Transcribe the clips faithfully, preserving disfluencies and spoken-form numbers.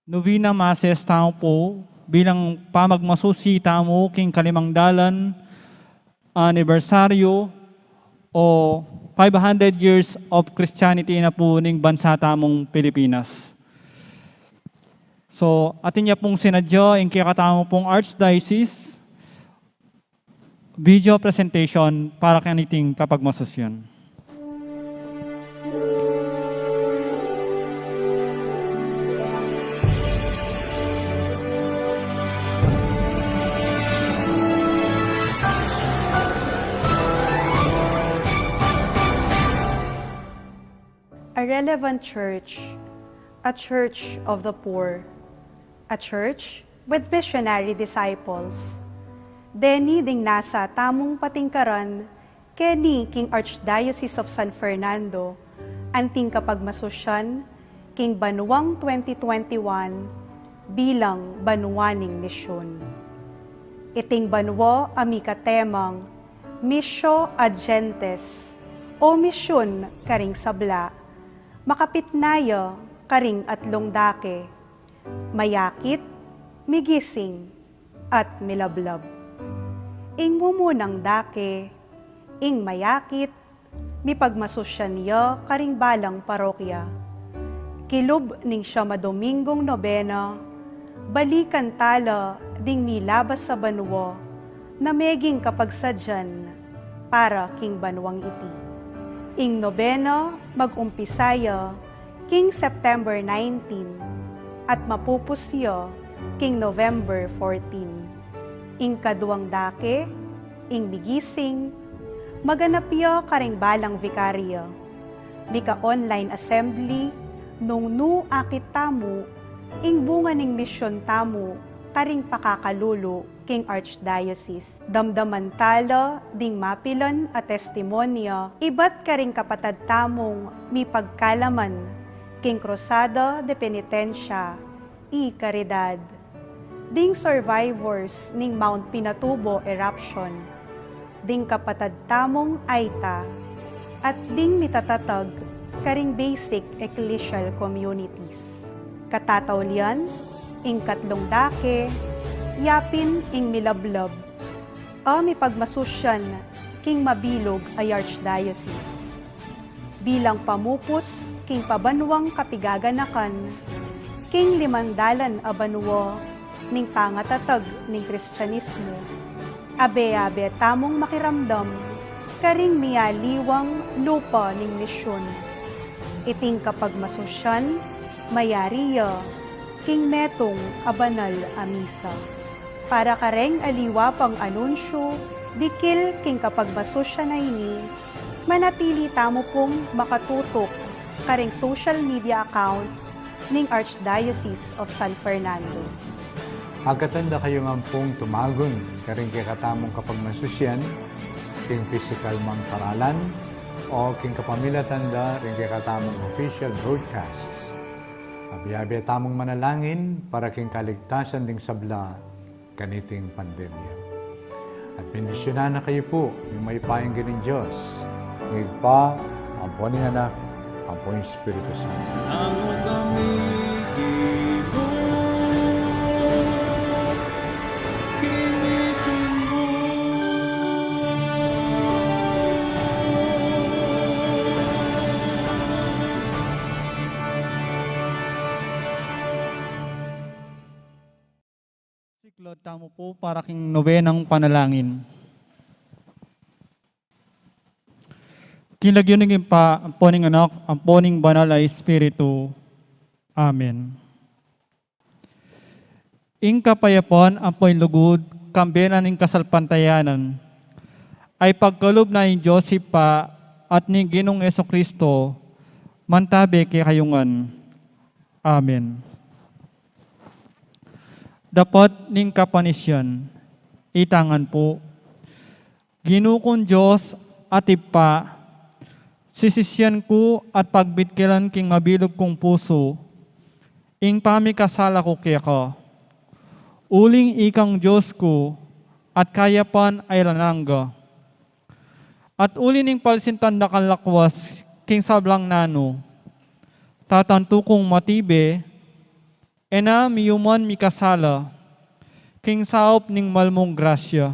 Novena Masses tamu pu bilang pamagmasusi tamu king kalimang dalan anibersaryu o five hundred years of Christianity na pu ning bansa tamung Pilipinas. So, atin ya pung sinadya ing kekatamu pung Archdiocese video presentation para kaniting kapagmasusian. A relevant church, a church of the poor, a church with visionary disciples. Deni ding nasa tamung patingkaran keni king Archdiocese of San Fernando, anting kapagmasusian king banuang twenty twenty-one bilang banua ning misyun. Iting banua a mika temang Missio ad Gentes, o misyun karing sabla, makapit na ya karing atlung dake, mayakit, migising, at milablab. Ing mumunang dake, ing mayakit, mipagmasusyan ya karing balang parokya. Kilub ning siyam a Domingong nobena, balikan tala ding milabas a banua na meging kapagsadyan para king banuang iti. Ing nobena mag-umpisa ya king September nineteen at mapupus ya king November fourteen. Ing kaduang dake, ing migising, maganap ya karing balang vikarya. Mika-online assembly nung nu akit tamu ing bunga ning misyon tamu karing pakakalulu king Archdiocese. Damdaman tala ding mapilan a testimonya ibat karing kapatad tamung mipagkalaman king Cruzada de Penitencia y Caridad, ding survivors ning Mount Pinatubo eruption, ding kapatad tamung Aita, at ding mitatatag karing basic ecclesial communities. Katataulian, ing katlung dake, yapin ing milablab a mipagmasusyan king mabilug a Archdiocese. Bilang pamupus king pabanuang kapigaganakan king limang dalan a banua ning pangatatag ning Kristianismo, abe-abe tamung makiramdam karing mialiwang lupa ning misyon. Iting kapagmasusyan mayari ya king metung a banal a misa. Para kareng aliwa pang anunsyu dikil king kapagmasusyan a ini, manatili tamu pung makatutuk karing social media accounts ning Archdiocese of San Fernando. Agkatan da kayu ngan pung tumagun karing kekatamung kapagmasusyan, king pisikal mang paralan, o king kapamilatan da ring kekatamung official broadcasts. Abe-abe tamung manalangin para king kaligtasan ding sabla kaniting pandemya. At bendisyunan na kayu pu ning mayupayang Ginung Dios, ning Ibpa, ampo ning Anak, ampo ning Espiritu Santo. Ang kami gibu, kinisin mo. Siklaud tamu pu para king nobenang panalangin. King lagyu ning Ibpa, ampo ning Anak, ampo ning Banal a Espiritu. Amen. Ing kapayapan ampo ing lugud, kambe na ning kasalpantayanan, a ipagkalub na ning Dios Ibpa at ning Ginung Jesucristo, mantabe kekayu ngan. Amen. Dapot ning kapanisyan, ita ngan pu. Ginu kung Dios at Ibpa, sisisyan ku at pagbitkilan king mabilug kung pusu ing pamikasala ku keka. Uling ikang Dios ku at kayapan a alang angga. At uli ning palsintan da kang lakwas king sablang nanu, tatantu kung matibe, e na miyuman mikasala king saup ning malmung grasya.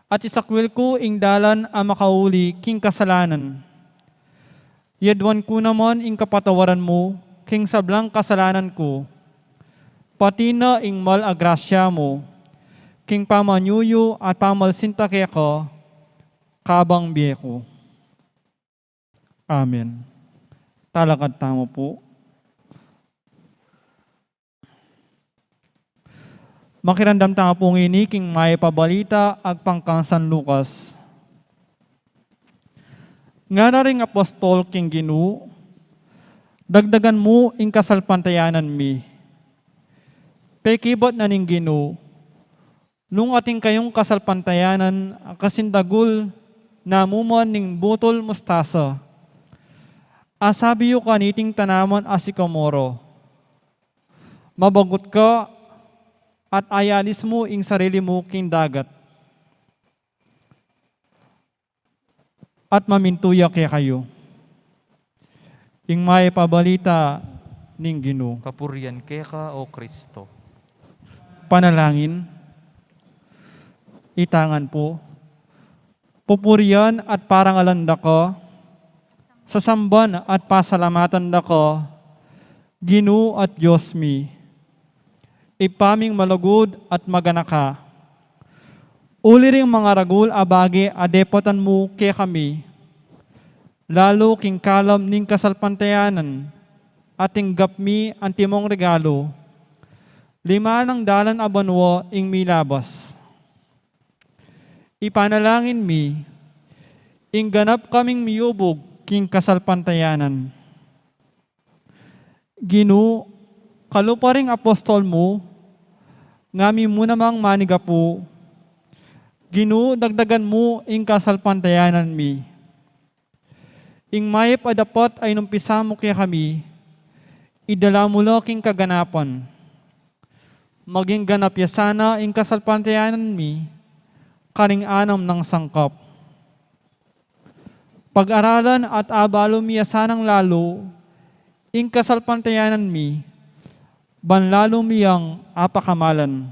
At isakwil ku ing dalan a makauli king kasalanan. Yaduan ku naman ing kapatawaran mu king sablang kasalanan ku, pati na ing mal a grasya mu king pamanyuyu at pamalsinta keka kabang bie ku. Amen. Talakad tamu pu. Makiramdam tamu pu ngeni king Mayap a Balita agpang kang San Lucas. Ngara ring apostol king Ginu, dagdagan mu ing kasalpantayanan mi. Pekibat na ning Ginu, nung atin kayung kasalpantayanan a kasing dagul na muman ning butul mustasa, a sabi yu kaniting tanaman a sikomoro, mabagut ka at ayalis mu ing sarili mu king dagat, at mamintu ya kekayu. Ing Mayap a Balita ning Ginu. Kapurian keka, O Kristo. Panalangin. Ita ngan pu, pupurian at parangalan da ka, sasamban at pasalamatan da ka, Ginu at Dios mi, Ibpa ming malugud at maganaka. Uli ring mangaragul a bage a depatan mu kekami, lalu king kalam ning kasalpantayanan, a tinggap mi antimong regalu, lima nang dalan a banua ing milabas. Ipanalangin mi, ing ganap kaming miyubug king kasalpantayanan. Ginu, kalupa ring apostol mu, ngami mu namang manigapu. Ginu, dagdagan mu ing kasalpantayanan mi. Ing mayap a dapat a inumpisa mu kekami, idala mu la king kaganapan. Maging ganap ya sana ing kasalpantayanan mi karing anam nang sangkap. Pag-aralan at abalun mi ya sanang lalu ing kasalpantayanan mi, ban lalu mi yang apakamalan.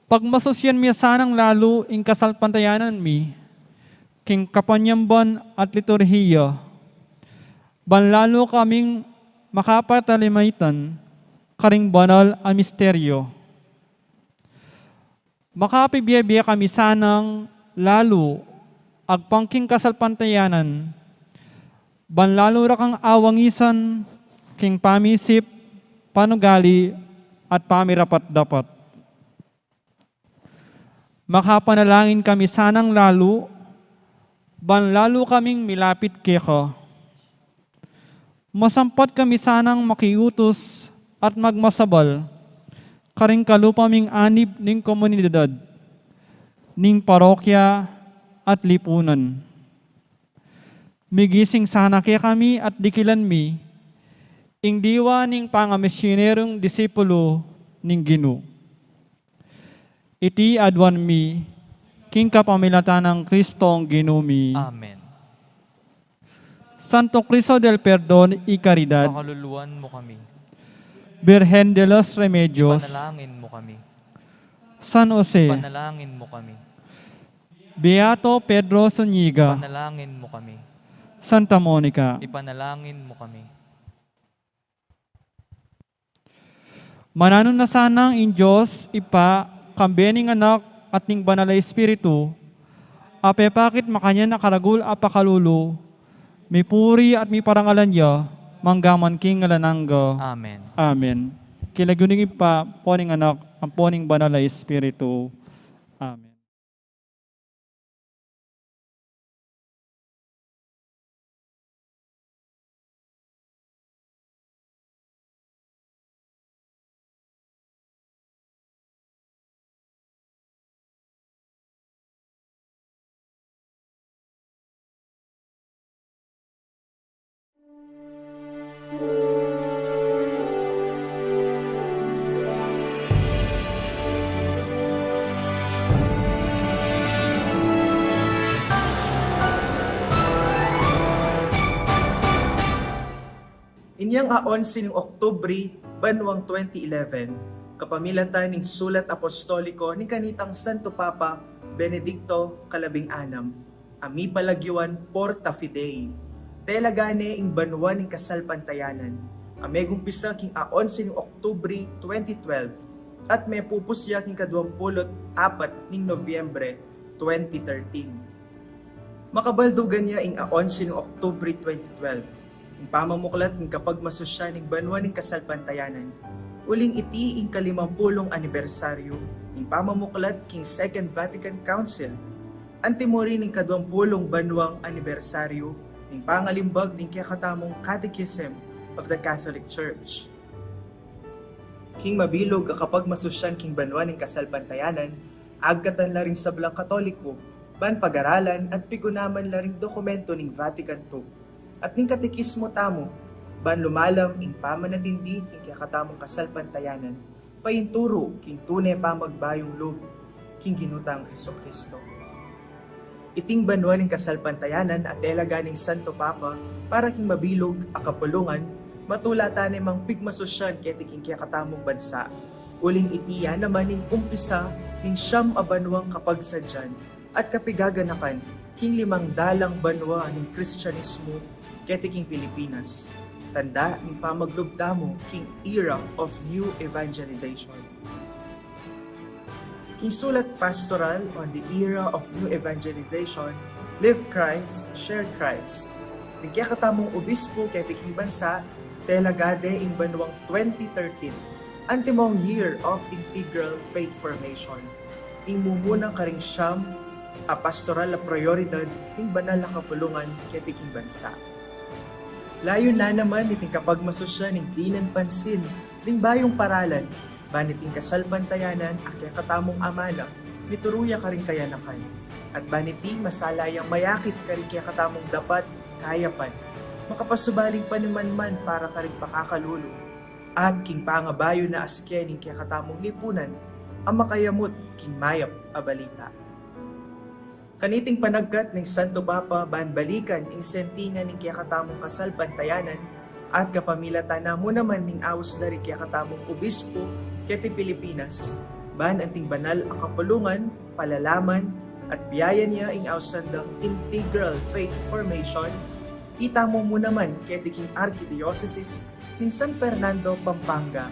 Pagmasusyan mi ya sanang lalu ing kasalpantayanan mi king kapanyamban at liturhiya, ban lalu kaming makapatalimaitan karing banal a misteryo. Makapibie-bie kami sanang lalu agpang king kasalpantayanan, ban lalu ra kang awangisan king pamisip, panugali, at pamirapat-dapat. Makapanalangin kami sanang lalu, ban lalu kaming milapit keka. Masampat kami sanang makiutus at magmasabal karing kalupa ming anib ning komunidad, ning parokya at lipunan. Migising sana kekami at dikilan mi ing diwa ning pangamisiyonerung disipulu ning Ginu. Iti aduan mi king kapamilatan nang Kristong Ginu mi. Amen. Santo Cristo del Perdon y Caridad, pakaluluan mu kami. Birhen de los Remedios, panalangin mu kami. San Jose, panalangin mu kami. Beato Pedro Zuniga, panalangin mu kami. Santa Monica, ipanalangin mu kami. Mananu na sanang ing Dios Ibpa, kambe ning Anak at ning Banal a Espiritu, a pepakit makanyan a karagul a pakalulu, mipuri at miparangalan ya, mangga man king alang angga. Amen. Amen. King lagyu ning Ibpa, ampo ning Anak, ampo ning Banal a Espiritu. Amen. Inyang a onse ning Oktubre, banwang twenty eleven, kapamilatan ning sulat apostoliko ning kanitang Santo Papa Benedicto kalabing anam, a mipalagyuan Porta Fidei. Tela gane ing banwa ning kasalpantayanan, a megumpisa king a onse ning Oktubre twenty twelve, at mepupus ya king kaduampulu't apat ning Nobyembre twenty thirteen. Makabaldugan ya ing a onse ning Oktubre twenty twelve, ing pamamuklat ning kapagmasusyan ning banwa ning kasalpantayanan, uling iti ing kalimampulung anibersaryu ning pamamuklat king Second Vatican Council, antimo rin ing kaduampulung banwang anibersaryu ning pangalimbag ning kekatamung Catechism of the Catholic Church. King mabilug a kapagmasusyan king banwa ning kasalpantayanan, agkatan la ring sablang Katoliko ban pagaralan at pigunaman la ring dokumento ning Vatican two at ning Katekismo tamu, ban lumalam ing pamanatindi king kekatamung kasalpantayanan, painturu king tune pamagbayung lub king Ginu tang Jesucristo. Iting banwa ning kasalpantayanan a tela gane ning Santo Papa para king mabilug a kapulungan, matula tane mang pigmasusyan keti king kekatamung bansa. Uling iti ya naman ing umpisa ning siyam a banuang kapagsadyan at kapigaganakan king limang dalang banua ning Kristianismo keti king Pilipinas. Tanda ning pamaglub tamu king era of new evangelization. King sulat Pastoral on the Era of New Evangelization, Live Christ, Share Christ, ning kekatamung obispo keti king bansa, tela gade ing banuang twenty thirteen, antimong Year of Integral Faith Formation, ing mumuna karing siyam a pastoral a prayoridad ning banal a kapulungan keti king bansa. Layun na naman niting kapagmasusyan ing dinan pansin ning bayung paralan, ban iting kasalpantayanan a kekatamung amana, mituru ya karing kayanakan, at ban iti masala yang mayakit karing kekatamung dapat kayapan, makapasubaling panumanman para karing pakakalulu, at king pangabayu na aske ning kekatamung lipunan a makayamut king mayap a balita. Kaniting panagkat ning Santo Papa ban balikan ing sentina ning kekatamung kasalpantayanan at kapamilatan na mu naman ning aus da ring kekatamung obispo keti Pilipinas, ban anting banal a kapulungan, palalaman, at biayan ya ing ausan dang integral faith formation, itamu mu naman keti king Arkidiosesis ning San Fernando, Pampanga.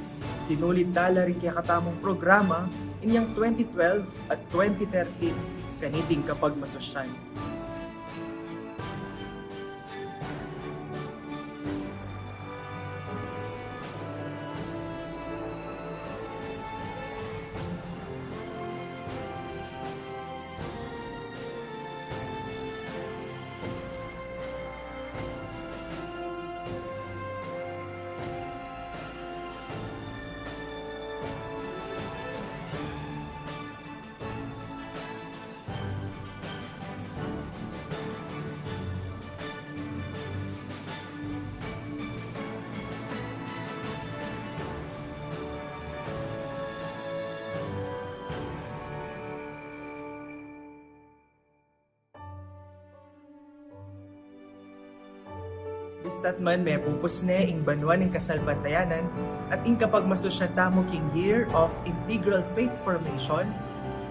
Tinulid tala ring kekatamung programa inyang twenty twelve at twenty thirteen kaniting kapagmasusyan. Bista't man mepupus ne ing banua ning kasalpantayanan at ing kapagmasusyan tamu king Year of Integral Faith Formation,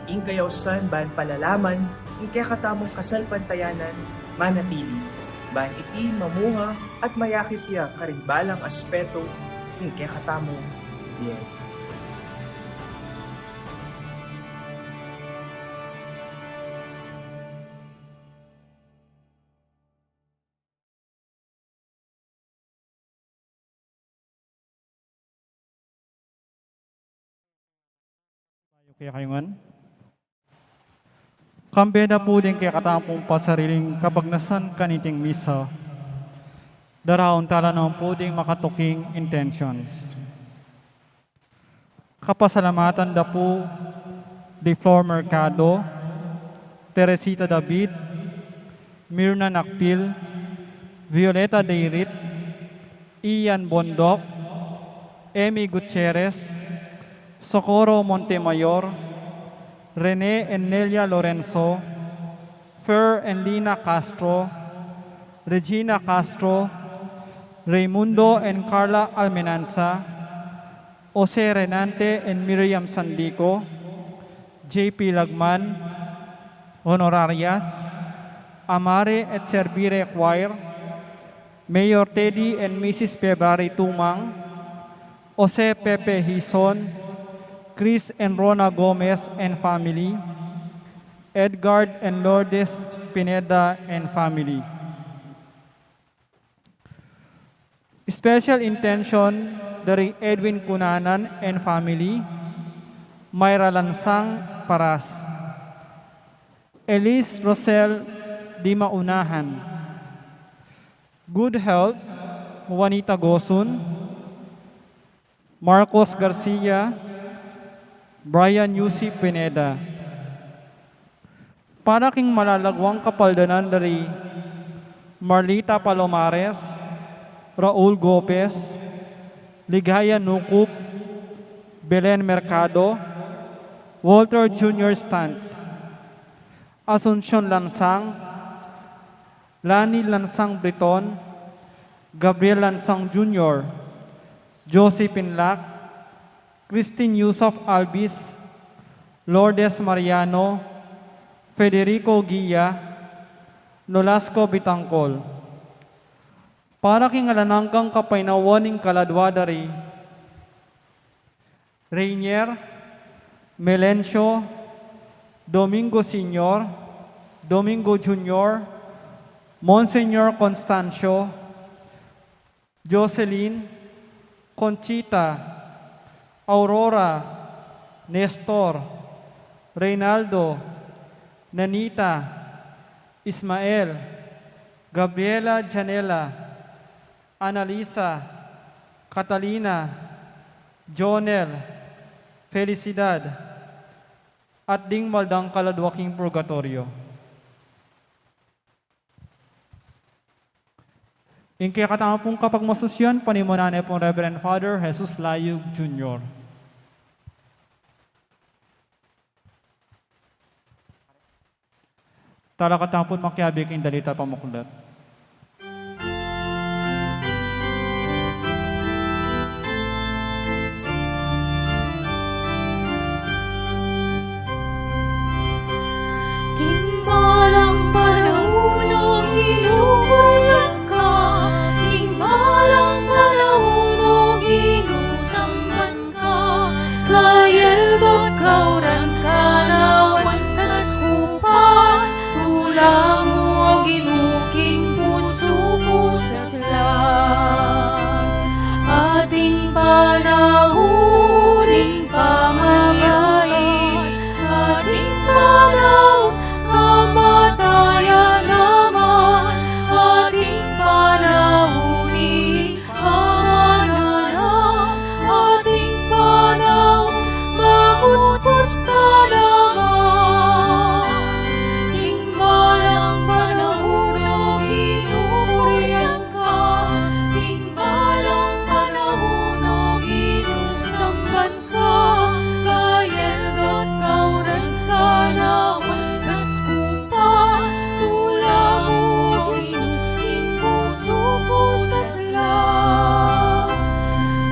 ing kayausan ban palalaman ing kekatamung kasalpantayanan manatili, ban iti mamunga at mayakit ya karing balang aspeto ning kekatamung bie. Bayu kekayu ngan. Kambe da pu ding kekatamung pasariling kapagnasan kaniting misa, daraun tala naman pu ding makatuking intentions. Kapasalamatan da pu di Flor Mercado, Teresita David, Mirna Nakpil, Violeta Deirit, Ian Bondoc, Emmy Gutierrez, Socorro Montemayor, Rene and Nelia Lorenzo, Fer and Lina Castro, Regina Castro, Raimundo and Carla Almenanza, Jose Renante and Miriam Sandico, J P Lagman, Honorarias, Amare et Servire Choir, Mayor Teddy and Missus February Tumang, Jose Pepe Hizon, Chris and Rona Gomez and family, Edgard and Lourdes Pineda and family. Special intention dari Edwin Cunanan and family, Myra Lansang Paras, Elise Rosel Di Maunahan, good health, Juanita Gosun, Marcos Garcia, Brian Yusi Pineda. Para king malalaguang kapaldanan dari Marlita Palomares, Raul Gopez, Ligaya Nucup, Belen Mercado, Walter Junior Stantz, Asuncion Lansang, Lani Lansang Briton, Gabriel Lansang Junior, Josie Pinlac, Christine Yusuf Albis, Lourdes Mariano, Federico Guia, Nolasco Bitangcol. Para king alang anggang kapaynawan ning kaladua da ri Reinier, Melencio, Domingo Senior, Domingo Junior, Monsignor Constancio, Jocelyn, Conchita, Aurora, Nestor, Reynaldo, Nanita, Ismael, Gabriela Janela, Annalisa, Catalina, Jonel, Felicidad, at ding mal dang kaladua king purgatoryo. Ing kekatamu pung kapagmasusian, panimunan ne pung Reverend Father Jesus Layug Junior. Talakad tamu pun makiabe king Dalita Pamuklat. King balang panaun, O Ginu, purian ka. King balang panaun, O Ginu, samban ka. Kayaldo at kauran ka na wan kaskupan. Tula mu, O Ginu, king pusu ku saslang. Ating panaun ing pamanyubling, ating panaun kamatayan naman, ating panaun ing pamananap, ating panaun mangutput na naman. King balang panaun, O Ginu, purian ka. King balang panaun, O Ginu, samban ka. Kayaldo at kauran ka na wan kaskupan. Tula mu, O Ginu, king pusu ku saslang.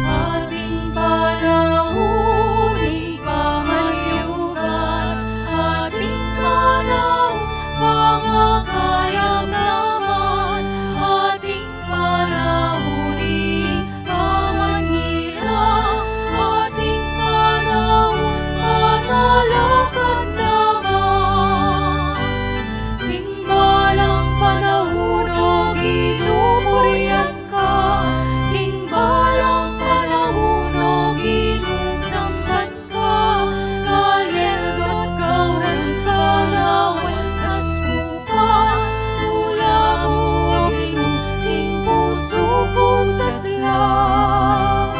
Ating panaun ing pamanyubling, ating panaun pangakayam naman, ating panaun ing pamanyirang, ating panaun manalakad naman. King balang panaun, O Ginu, purian ka. King balang panaun, O Ginu, samban ka. Kayaldo at kauran ka na wan kaskupan. Tula mu, O Ginu, king pusu ku saslang.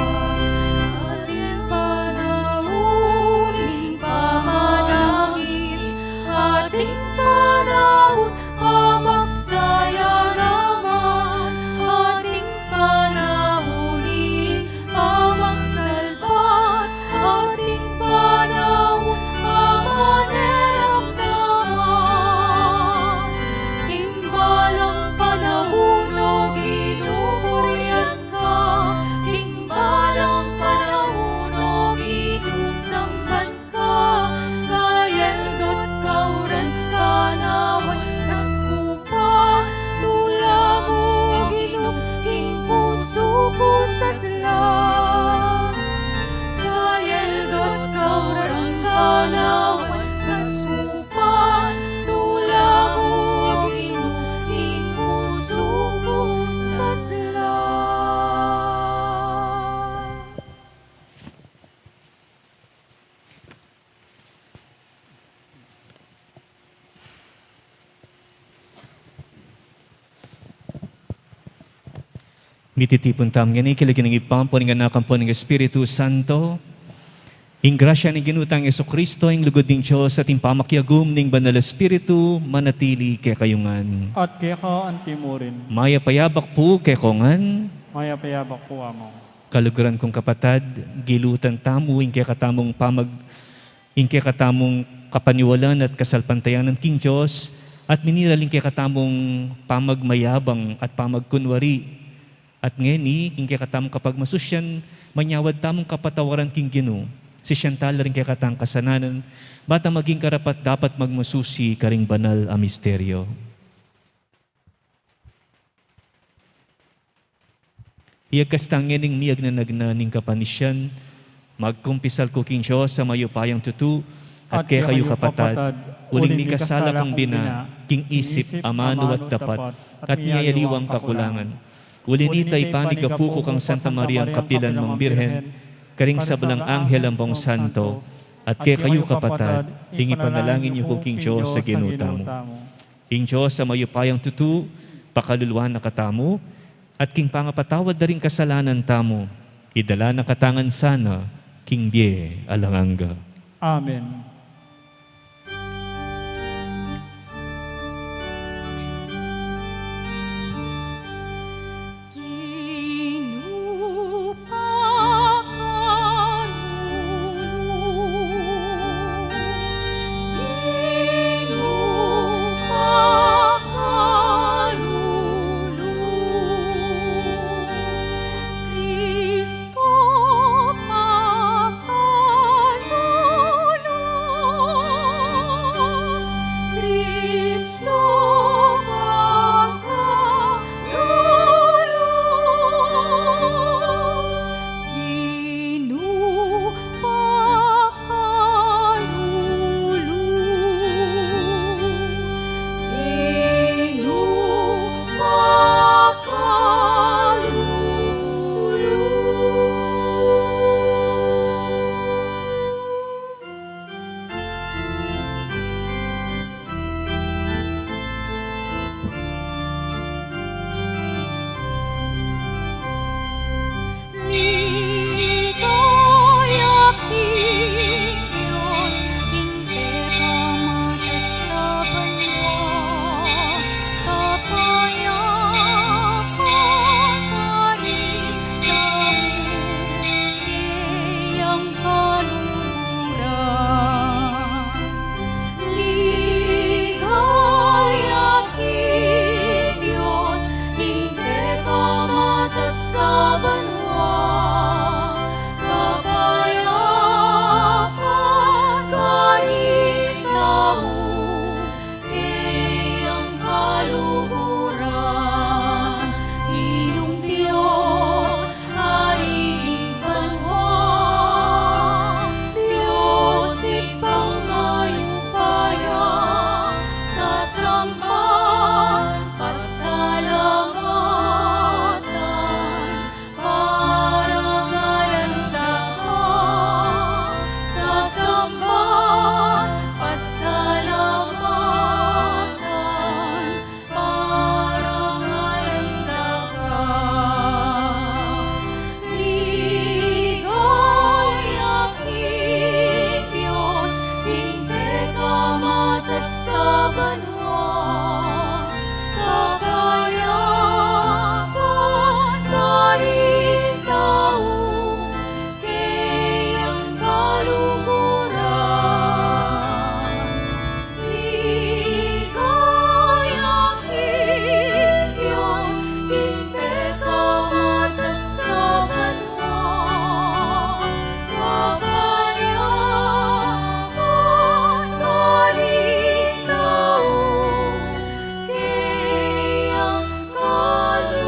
Ating panaun ing pamanangis, ating panaun pamagsaya naman, ating panaun ing pamagsalbat, ating panaun pamaneram naman. King balang panaun, O Ginu, purian ka. King balang panaun, O Ginu, samban ka. Kayaldo at kauran ka na wan kaskupan. Tula mu, O Ginu, king pusu ku saslang. Kayaldo at kauran ka na wan kaskupan. Tula mu, O Ginu, king pusu ku saslang. Mititipun tamu ngeni king lagyu ning Ibpa, ampon ning Anak, ampon ning Espiritu Santo. Ing grasya ning Ginu tang Jesucristo, ing lugud ning Dios, at ing pamakiagum ning Banal Espiritu, manatili kekayu ngan. At keka antimurin. Mayap a yabak pu keko ngan. Mayap a yabak pu, Among. Kaluguran kung kapatad, gilutan tamu ing kekatamung pamag-, ing kekatamung kapaniwalan at kasalpantayanan king Dios, at miniral ing kekatamung pamagmayabang at pamagkunwari, At ngeni, king kekatamung kapagmasusian, manyawad tamung kapatawaran king Ginu, sisian tala ring kekatang kasalanan, bang maging karapat-dapat magmasusi karing banal a misteryo. Iyagkas tang ngening miyagnanagna ning kapanisian, magkumpisal ku king Dios a mayupayang tutu, at kekayu kapatad, uling mikasala kung bina, king isip, amanu at dapat, at miyayaliwang kakulangan. Uli nita, ipamigapu ku kang Santa Mariang kapilan mang Birhen, karing sablang anghel ampong santo, at kekayu kapatad, ing ipanalangin yu ku king Dios a Ginu tamu. Ing Dios a mayupayang tutu, pakaluluan na katamu, at king pangapatawad da ring kasalanan tamu, idala na katamu ngan sana king bie alang angga. Amen. Ligaya king Dios, king pekamatang banua, kapayapan karing tau, keyang kaluguran. Ginung Dios, Ari ning banua, Dios Ibpang mayupaya, sasamban pasalamatan, parangalan da ka, sasamban pasalamatan, parangalan da ka. Ligaya king Dios, king pekamatang banua, kapayapan karing tau, keyang kaluguran. Ligaya king Dios, king pekamatang banua, kapayapan karing tau, keyang kaluguran.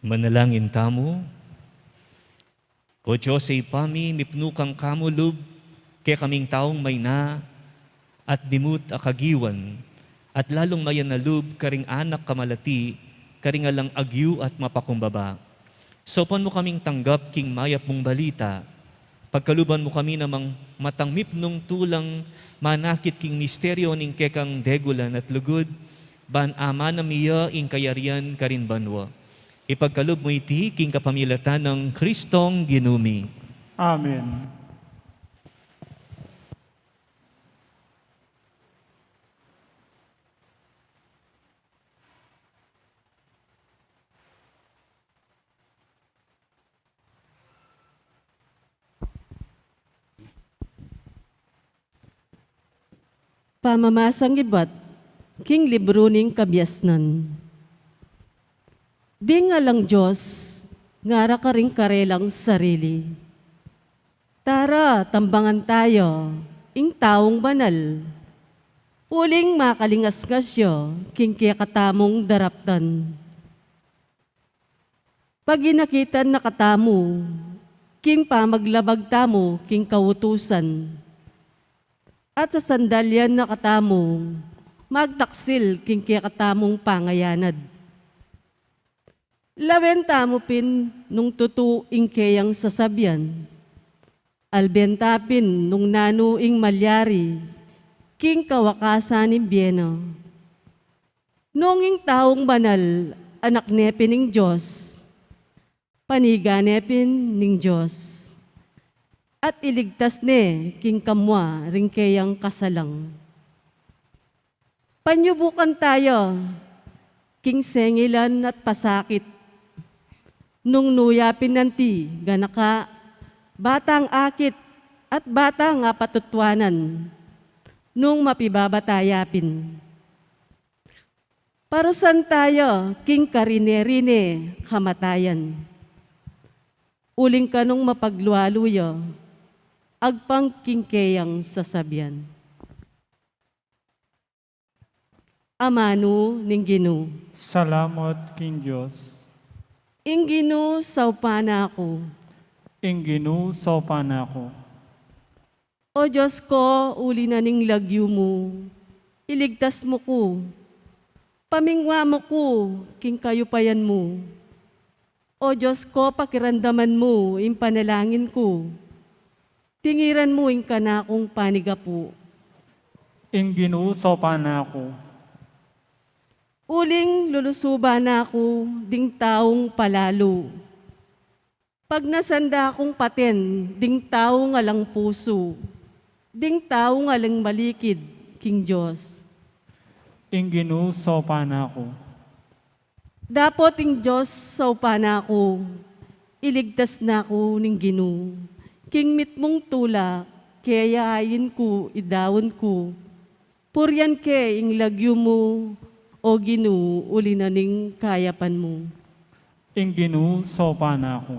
Manalangin tamu. O Dios a Ibpa mi, mipnu kang kamu lub kekaming taung mayna at dimut a kagiwan, at lalung mayan a lub karing anak a malati, karing alang agyu at mapakumbaba. Saupan mu kaming tanggap king mayap mung balita. Pagkaluban mu kami namang matang mipnung tulang manakit king misteryo ning kekang degulan at lugud, ban amana mi ya ing kayarian karin banua. Ipagkalub mu iti king kapamilatan nang Kristong Ginu mi. Amen. Pamamasang ibat king libru ning Kabiasnan. Ding alang Dios, ngara karing karelang sarili, "Tara, tambangan taya ing taung banal, uling makalingasngas ya king kekatamung daraptan." Paginakitan na katamu king pamaglabag tamu king kautusan, at sasandalian na katamu magtaksil king kekatamung pangayanad. Lawen tamu pin nung tutu ing keyang sasabian, alben ta pin nung nanu ing malyari king kawakasan ning bie na. Nung ing taung banal anak ne pin ning Dios, panigan ne pin ning Dios, at iligtas ne king kamua ring keyang kasalang. Panyubukan taya king sengilan at pasakit, nung nu ya pin anti ganaka, batang akit at batang apatutuanan, nung mapibabata ya pin. Parusan taya king karine-rine kamatayan, uling kanung mapaglualu ya agpang king keyang sasabian. Amanu ning Ginu. Salamat king Dios. Ing Ginu saupan na ku. Ing Ginu saupan na ku. O Dios ko, uli na ning lagyu mu, iligtas mu ku. Pamingwa mu ku king kayupayan mu. O Dios ko, pakiramdaman mu ing panalangin ku. Tingiran mu ing kanakung panigapu. Ing Ginu saupan na ku. Uling lulusuban na ku ding taung palalu. Pagnasan da kung paten ding taung alang pusu, ding taung alang malikid king Dios. Ing Ginu saupan na ku. Dapot ing Dios saupan na ku, iligtas na ku ning Ginu. King mitmung tula, keya ain ku, idaun ku. Purian ke ing lagyu mu, O Ginu, uli na ning kayapan mu. Ing Ginu saupan na ku.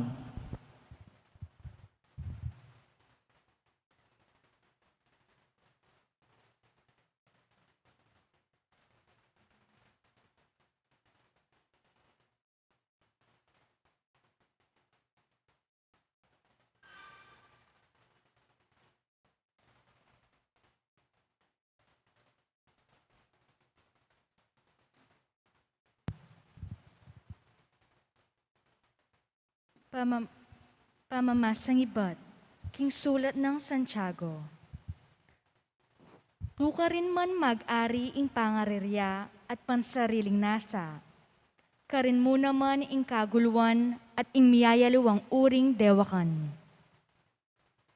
Pamam-, pamamasang ibat king sulat nang Santiago. Nukarin man mag-ari ing pangarirya at pansariling nasa, karin mu naman ing kaguluan at ing miyayaliwang uring dewakan.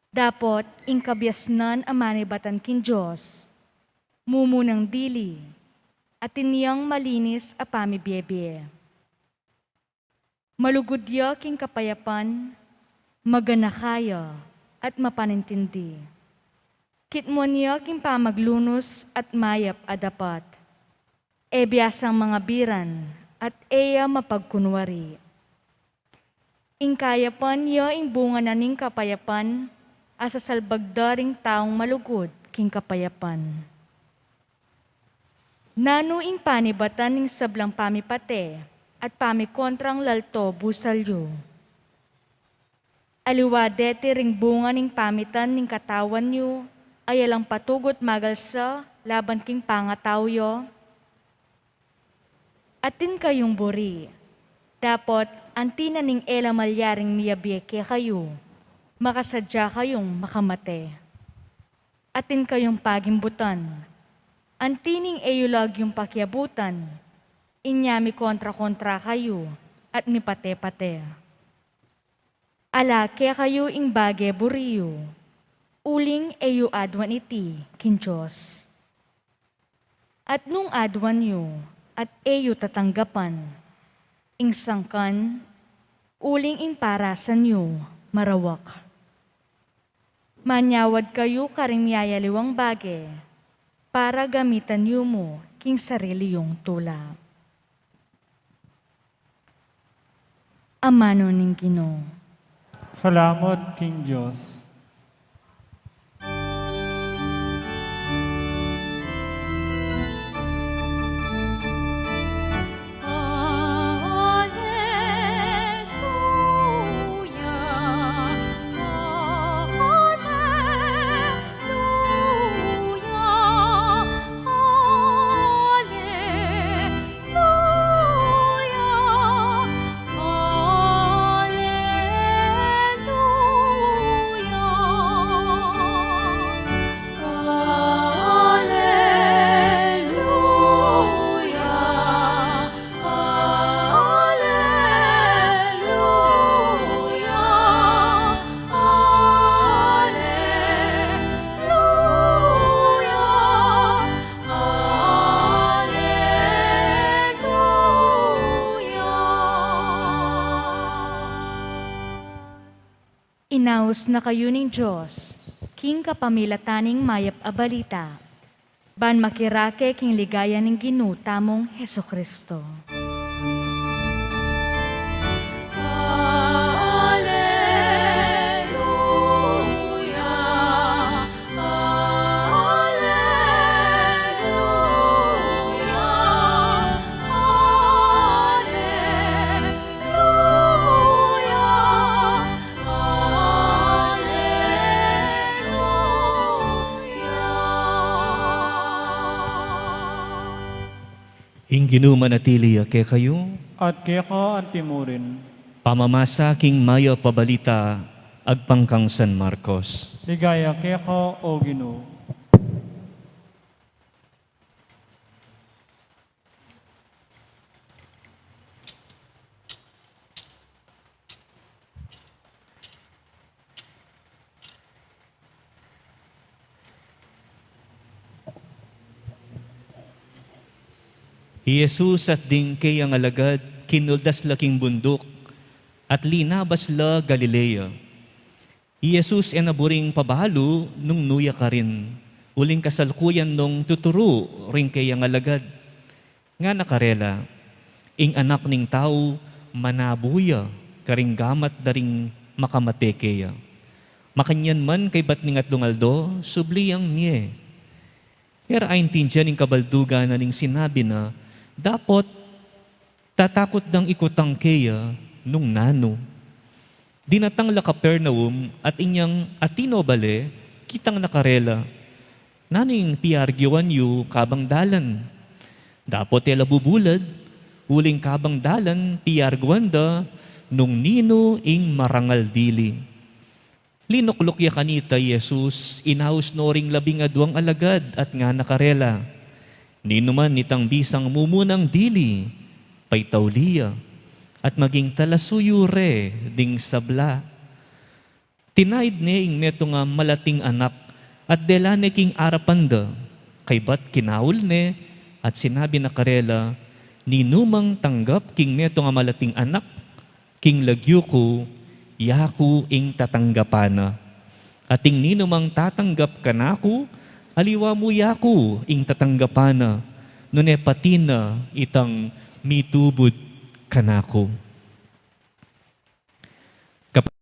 Dapot ing kabiasnan a manibatan king Dios, mumunang dili, atin yang malinis a pamibiebie. Malugud ya king kapayapan, maganaka ya, at mapanintindi. Kitmuan ya king pamaglunus at mayap a dapat. E biasang mangabiran, at e ya mapagkunwari. Ing kayapan ya ing bunga na ning kapayapan, a sasalbag da ring taung malugud king kapayapan. Nanu ing panibatan ning sablang pamipate at pamikontrang lalto busal yu? Aliwa deti ring bunga ning pamitan ning katawan yu, a yalang patugut magalsa laban king pangatau yu? Atin kayung buri, dapot anti na ning e la malyaring miyabie kekayu, makasadya kayung makamate. Atin kayung pagimbutan, anti ning e yu lagyung pakiabutan, inya mikontra-kontra kayu at mipate-pate. Ala kekayu ing bage buri yu, uling e yu aduan iti king Dios. At nung aduan yu at e yu tatanggapan, ing sangkan, uling ing parasan yu marawak. Manyawad kayu karing miyayaliwang bage, para gamitan yu mu king sarili yung tula. Amanu ning Ginu. Salamat king Dios. Inaus na kayu ning Dios king kapamilatan ning mayap a balita, ban makirake king ligaya ning Ginu tamung Jesucristo. Ing Ginu manatili ya kekayu. At keka antimurin. Pamamasa king mayap a balita agpang kang San Marcos. Ligaya keka, O Ginu. I Jesus at ding keyang alagad kinuldas la king bunduk, at linabas la Galilea. I Jesus e na buring pabalu nung nu ya karin, uling kasalkuyan nung tuturu ring keyang alagad. Ngana karela, ing Anak ning Tau manabu ya karing gamat da ring makamate keya. Makanyan man kaybat ning atlung aldo, subli yang mie. E ra aintindian ing kabaldugan na ning sinabi na, dapot tatakut dang ikutang keya nung nanu. Dinatang la Capernaum at inyang atino bale, kitang na karela. Nanu ing piarguan yu kabang dalan? Dapot e la bubulad, uling kabang dalan piarguan da nung ninu ing marangal dili. Linukluk ya kanita i Jesus, inaus no ring labing aduang alagad at ngana karela, ninuman itang bisang mumunang dili, paitauli ya, at maging talasuyu re ding sabla. Tinaid ne ing metung a malating anak at dela ne king arapan da. Kaybat kinaul ne at sinabi na karela, ninumang tanggap king metung a malating anak king lagyu ku, yaku ing tatanggapan na. At ing ninumang tatanggap kanaku, aliwa mu yaku ing tatanggapan na, nune pati na itang mitubud kanaku. Kap-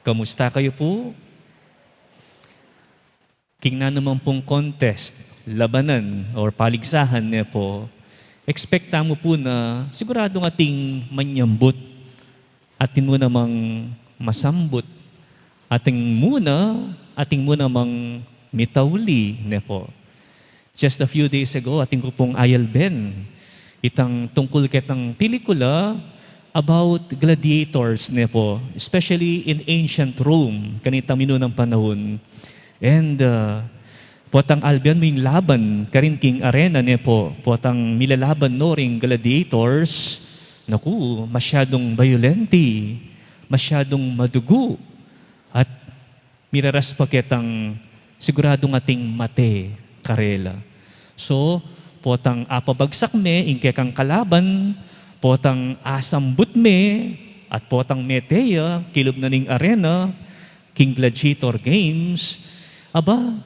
Kamusta kayu pu? King nanu man pung contest, labanan, or paligsahan, ne pu, expect tamu pu na siguradung ating manyambut, atin mu namang masambut, atin mu na, atin mu namang mitauli, ne pu. Just a few days ago, atin ku pung ayalben itang tungkul ketang pelikula about gladiators, ne pu, especially in ancient Rome, kanitang minunang panaun. And, uh, potang alben mu ing laban karin king arena, ne pu, potang milalaban no ring gladiators, naku, masyadung bayulente, masyadung madugu, at miraraspa ketang siguradung ating mate karela. So, potang apabagsak me ing kekang kalaban, potang asambut me, at potang mete ya kilub na ning arena king gladiator games, aba,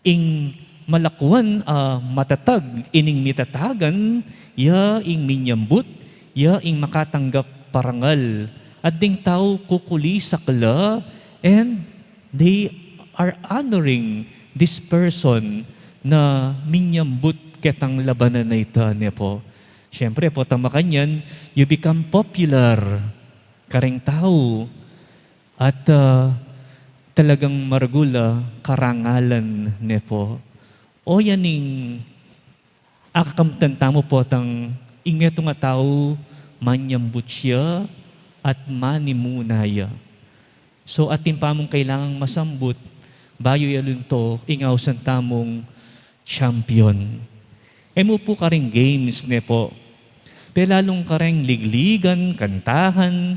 ing malakwan a matatag ining mitatagan, ya ing minyambut, ya ing makatanggap parangal. At ding tau kukulisak la, and they are honoring this person na minyambut ketang labanan a ita, ne po. Siyempre, potang makanyan, you become popular kareng tau. At, ah, talagang maragul a karangalan, ne po. O yan ing akakamtan tamu potang ing metung a tau manyambut ya at manimuna ya. So, atin pa mung kailangang masambut, bayu ya lunto ing ausan tamung champion. E mu pu kareng games, ne po. Pelalung kareng ligligan, kantahan,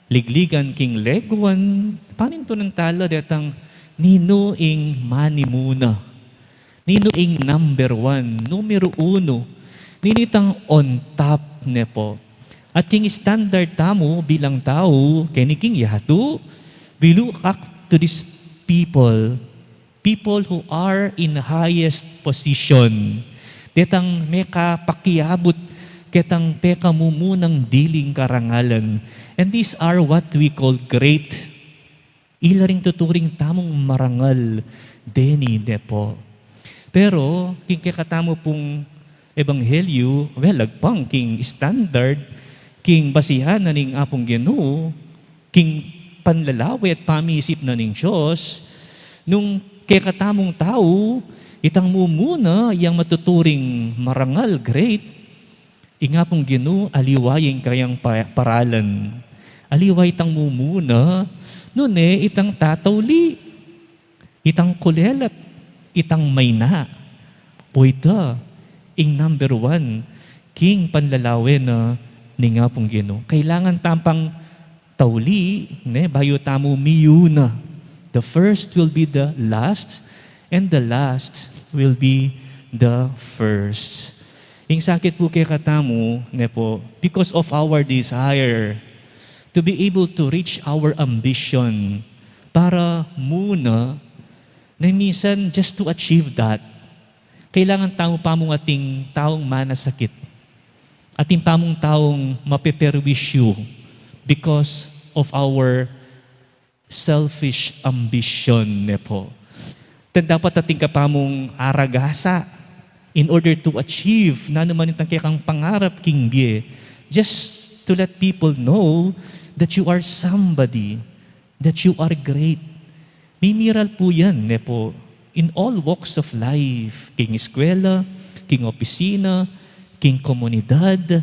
ligligan king leguan, panintunan tala detang ninu ing manimuna. Ninu ing number one, numero uno. Ninu itang on top, ne po. At king standard tamu bilang tau, keni king yatu, we look up to these people. People who are in highest position. Detang mekapakiabut ketang pekamumunang diling karangalan. And these are what we call great. Ila ring tuturing tamung marangal deni, ne po. Pero, king kekatamu pung ebanghelyu, well, lagpang king standard, king basihan na ning Apung Ginu, king panlalawe at pamisip na ning Dios, nung kekatamung tau, itang mumuna yang matuturing marangal, great, ing Apung Ginu, aliwa ya ing kayang pa-, paralan. Aliwa itang mumuna, nune itang tatauli, itang kulelat, itang mayna. O ita, ing number one, king panlalawe na ning Apung Ginu. Kailangan tampang tauli, ne, bayu tamu miyuna. The first will be the last, and the last will be the first. Ing sakit pu kekatamu, ne po, because of our desire to be able to reach our ambition, para muna, ne, minsan just to achieve that, kailangan tamu pa mung ating taung manasakit. Atin pa mung taung mapeperwisyu because of our selfish ambition, ne po. Then dapat atin ka pa mung aragasa in order to achieve nanu man itang kekang pangarap king bie. Just to let people know that you are somebody, that you are great. Mimiral pu yan, ne po, in all walks of life, king eskwela, king opisina, king komunidad,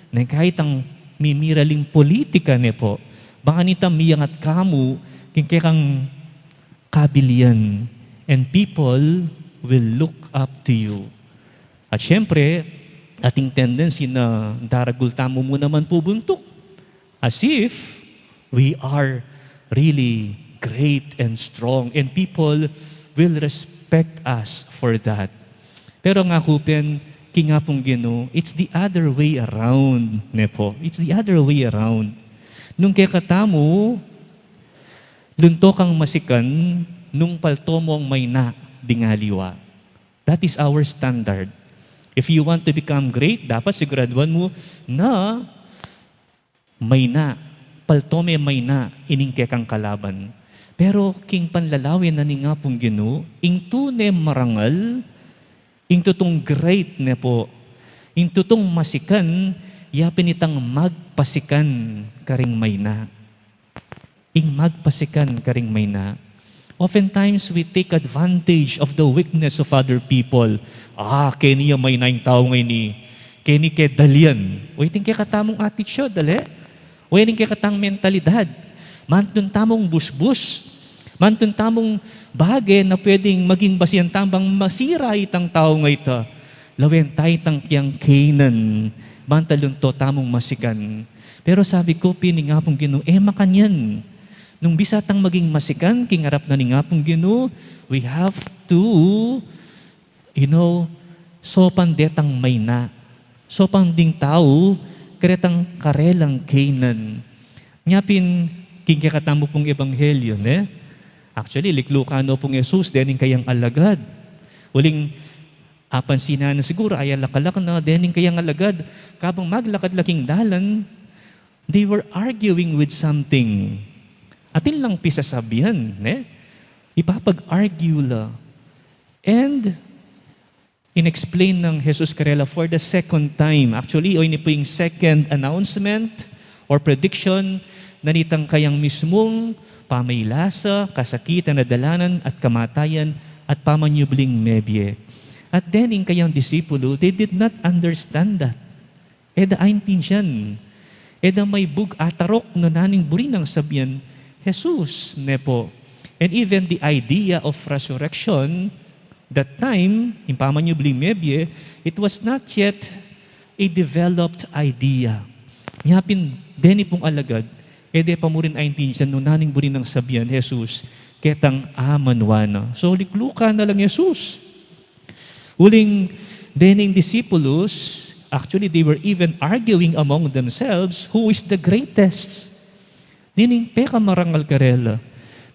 ne, kahit ang mimiraling politika, ne po, bang kanita miyangat ka mu king kekang kabilian, and people will look up to you. At siyempre, ating tendency na daragul tamu mu naman pu buntuk. As if we are really great and strong, and people will respect us for that. Pero ngaku pin, king Apung Ginu, it's the other way around, ne po. It's the other way around. Nung kekatamu, lunto kang masikan, nung palto mung mayna ding aliwa. That is our standard. If you want to become great, dapat siguraduan mu na mayna, palto me mayna ining kekang kalaban. Pero king panlalawe na ning Apung Ginu, ing tune marangal, ing tutung great, ne po, ing tutung masikan, ya pin itang magpasikan karing mayna. Ing magpasikan karing mayna. Oftentimes, we take advantage of the weakness of other people. Ah, keni ya mayna ing tau ngeni. Keni ke dalian. O, iting kekatamung attitude, dali. O, iting kekatang mentalidad. Mantun tamung busbus. Mantun tamung bage na pwedeng maging basian tambang masira itang tau ngeni. Lawen ta itang kiyang Canaan. Banta lunto tamung masikan. Pero sabi ku pin ning Apung Ginu, e makanyan. Nung bisa tang maging masikan king arap na ning Apung Ginu, we have to You know, sopan detang mayna, sopan ding tau, karetang karelang Canaan. Nya pin, king kekatamu pung ebanghelyo, ne? Actually, liklukan no pung Jesus dening kayang alagad. Uling, apansinan na siguru, aya lakalak na, dening kayang alagad, kabang maglakad la king dalan, they were arguing with something. Atin lang pisasabian, ne? Ipapag-argue la. And in-explain nang Jesus karela for the second time. Actually, o ini pu ing second announcement or prediction na nitang kayang mismung pamailasa, kasakitan a dalanan at kamatayan at pamanyubling mebie. At dening kayang disipulo, they did not understand that. E da aintindian. E da maibug atarok no nanung buri nang sabian Jesus, ne po. And even the idea of resurrection, that time, ing pamanyubling mebie, it was not yet a developed idea. Nya pin, deni pung alagad, e de pa murin aintindian no nanung buri nang sabian Jesus ketang amanwa na. So, liklukan na lang Jesus. Uling dening disipulus, actually, they were even arguing among themselves who is the greatest. Nining pekamarangal karela.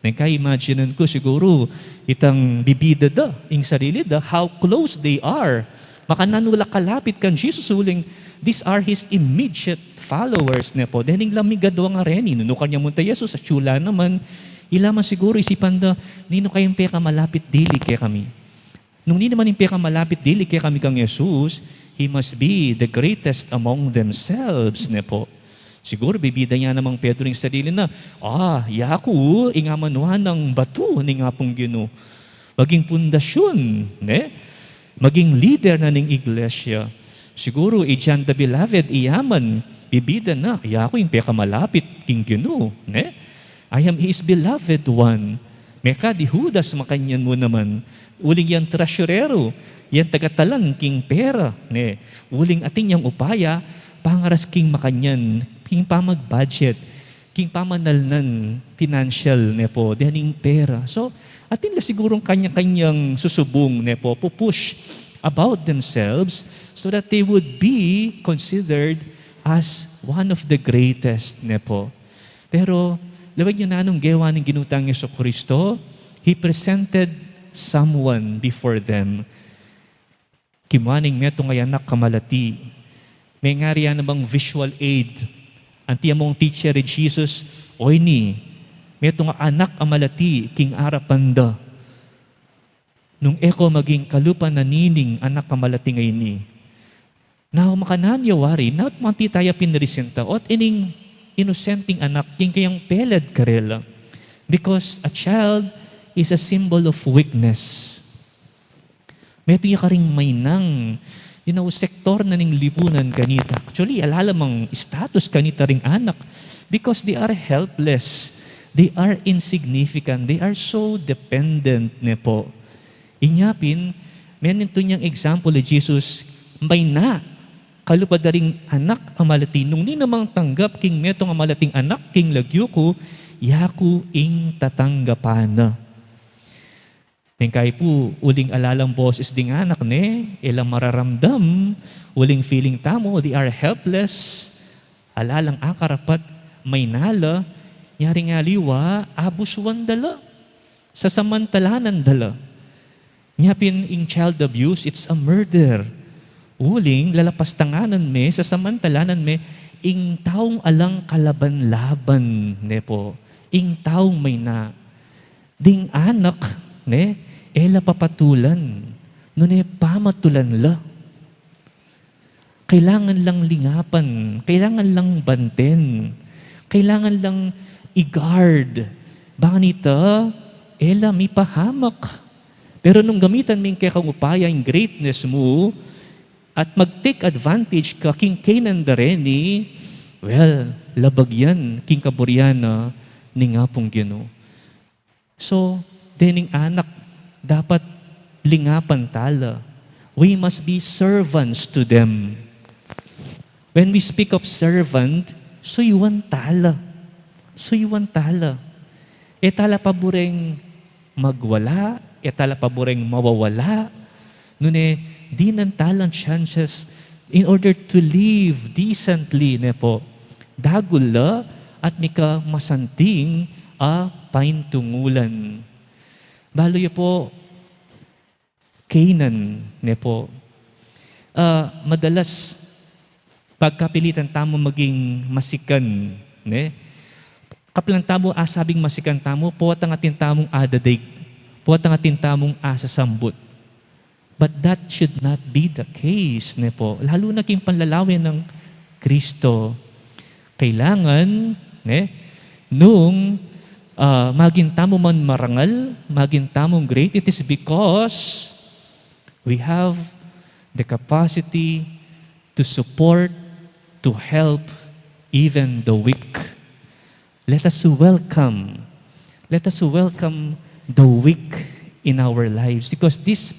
Neng ka-imaginan ku siguru, itang bibida da, ing sarili da, how close they are. Makananu la kalapit kang Jesus uling, these are his immediate followers, ne po. Dening lamigadwa nga reni, nanu kang ya munta Jesus, atiu la naman, ila man siguru isipan da, ninu kayang pekamalapit dili kekami? Nung ninu man ing pekamalapit dili kekami kang Jesus, he must be the greatest among themselves, ne po. Siguru bibida ya namang Pedro ing sarili na, ah, yaku ing amanwa nang batu ning Apung Ginu. Maging pundasyun, ne? Maging lider na ning iglesia. Siguru, i John the Beloved, iya man, bibida na, yaku ing pekamalapit king Ginu, ne? I am his beloved one. Meka di Judas makanyan mu naman, uling yang tresurero, yang tagatalan king pera, ne, uling atin yang upaya, pangaras king makanyan, king pamag-budget, king pamanalnan, financial, ne po, dening pera. So, atin la sigurung kanya-kanyang susubung, ne po, pupush about themselves so that they would be considered as one of the greatest, ne po. Pero, lawen yu nanung gewa ning Ginu tang Jesucristo, he presented someone before them. Kimua ning metung a anak a malati. Mengari ya namang visual aid. Anti among teacher i Jesus, o ini, metung a anak a malati, king arapan da. Nung e ko maging kalupa na nining anak a malati a ini. Now, makananu ya wari, not manti taya pinrisinta, ot ining inusenting anak, king kayang peled karela. Because a child is a symbol of weakness. Metung ya karing mainang, you know, sektor na ning lipunan kanita. Actually, alalamang status kanita ring anak. Because they are helpless. They are insignificant. They are so dependent, ne po. Inya pin, menintu yang example i Jesus, maina, kalupa da ring anak a malati, nung ninu mang tanggap king metung a malating anak, king lagyu ku, yaku ing tatanggapan na. Neng kai pu, uling alalang boses ding anak ne, e la mararamdam, uling feeling tamu, they are helpless, alalang akarapat, maina la, nyari ngan aliwa, abusuan da la. Sasamantalanan da la. Nya pin ing child abuse, it's a murder. Uling, lalapastanganan me, sasamantalanan me, ing taung alang kalaban-laban, ne po. Ing taung maina. Ding anak, ne, e la papatulan. Nune pamatulan la. Kailangan lang lingapan, kailangan lang banten, kailangan lang i-guard. Bang kanita, e la mipahamak. Pero nung gamitan me ing kekang upaya, ing greatness mu, at mag-take advantage ka king kainan da reni, well, labag yan king kaburian na ning Apung Ginu. So, dening anak, dapat lingapan tala. We must be servants to them. When we speak of servant, suyuan tala. Suyuan tala. E tala pabureng magwala, e tala pabureng mawawala. Nune, dinan talang chances in order to live decently, ne po. Dagul la at mika masanting a paintungulan. Balu yu po, Canaan, ne po. Ah, madalas, pagkapilitan tamu maging masikan, ne? Kapilan tamu asabing masikan tamu, potang atin tamung adadig, potang atin tamung asasambut. But that should not be the case, ne po? Lalu na king panlalawe nang Kristo. Kailangan, ne, nung, ah, maging tamu man marangal, maging tamung great, it is because we have the capacity to support, to help even the weak. Let us welcome, let us welcome the weak in our lives, because these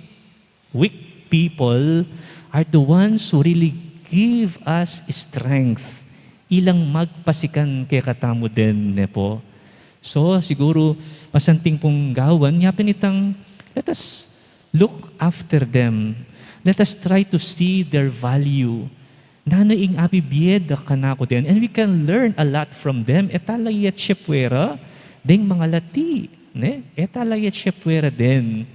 weak people are the ones who really give us strength. Ilang magpasikan kekatamu din, ne po? So, siguru, masanting pung gawan, yapin itang, let us look after them. Let us try to see their value. Nanu ing abibie da kanaku din. And we can learn a lot from them. E ta la ya siya puwera deng mangalati, ne? E ta la ya siya puwera din.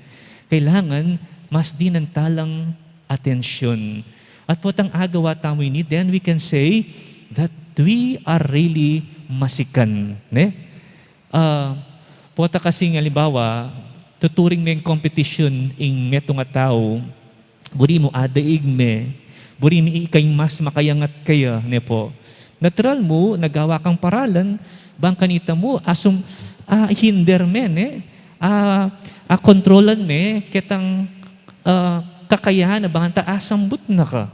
Kailangan mas dinan talang atensyun. At potang agawa tamu ini, then we can say that we are really masikan, ne? Ah, pota kasing alimbawa, tuturing meng competition ing metung a tau, buri mu adaig me, buri mu ika ing mas makayangat kaya, ne po. Natural mu, nagawa kang paralan, bang kanita mu, asum, ah, hinder me, ne? Ah, ah, kontrolan me, ketang, ah, kakayahan na bang ta asambut na ka.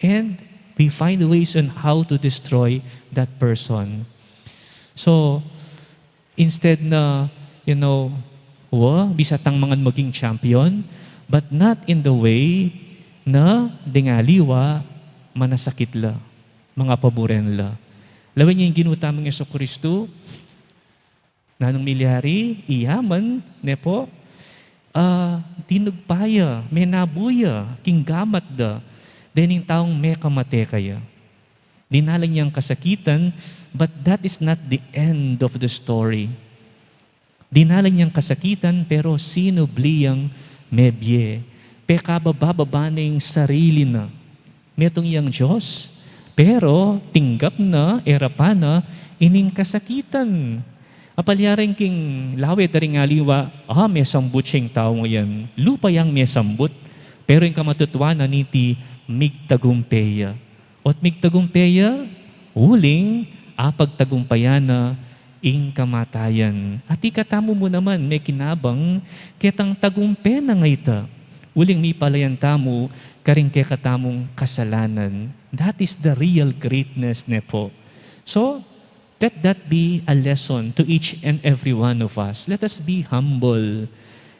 And we find ways on how to destroy that person. So, instead na, you know, wa, bisa tang mangan maging champion, but not in the way na deng aliwa manasakit la, mangapaburen la. Lawen ing Ginu tamung Jesucristo, nanung milyari, iya man, ne po, ah, tinugpa ya, menabu ya, king gamat da, dening taung mekamate kaya. Dinalan yang kasakitan, but that is not the end of the story. Dinalan yang kasakitan, pero sinubli yang mebie. Pekababa-baba na ing sarili na. Metung yang Dios, pero tinggap na, erapan na ining kasakitan. Apalyaring king lawe da ring aliwa, ah, mesambut siyang tau ngayan. Lupa yang mesambut, pero ing kamatutuanan niti migtagumpe ya. O't migtagumpe ya, uling apagtagumpayan na ing kamatayan. At ikatamu mu naman, mekinabang ketang tagumpe na ngeni ta. Uling mipalayan tamu karing kekatamung kasalanan. That is the real greatness, ne po. So, let that be a lesson to each and every one of us. Let us be humble.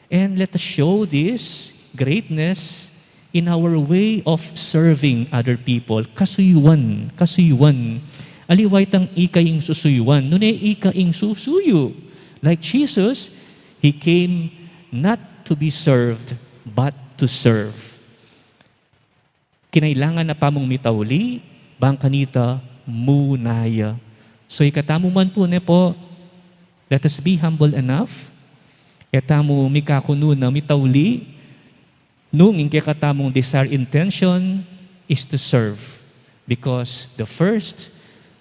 And let us show this greatness in our way of serving other people. Kasuyuan, kasuyuan. Aliwa itang ika ing susuyuan, nune ika ing susuyu. Like Jesus, he came not to be served, but to serve. Kinailangan na pamung mitauli, bang kanita muna ya. So, ikatamu man po, ne po, let us be humble enough. E tamu mikakunu na mitauli, nung ing kekatamung desire, intention is to serve. Because the first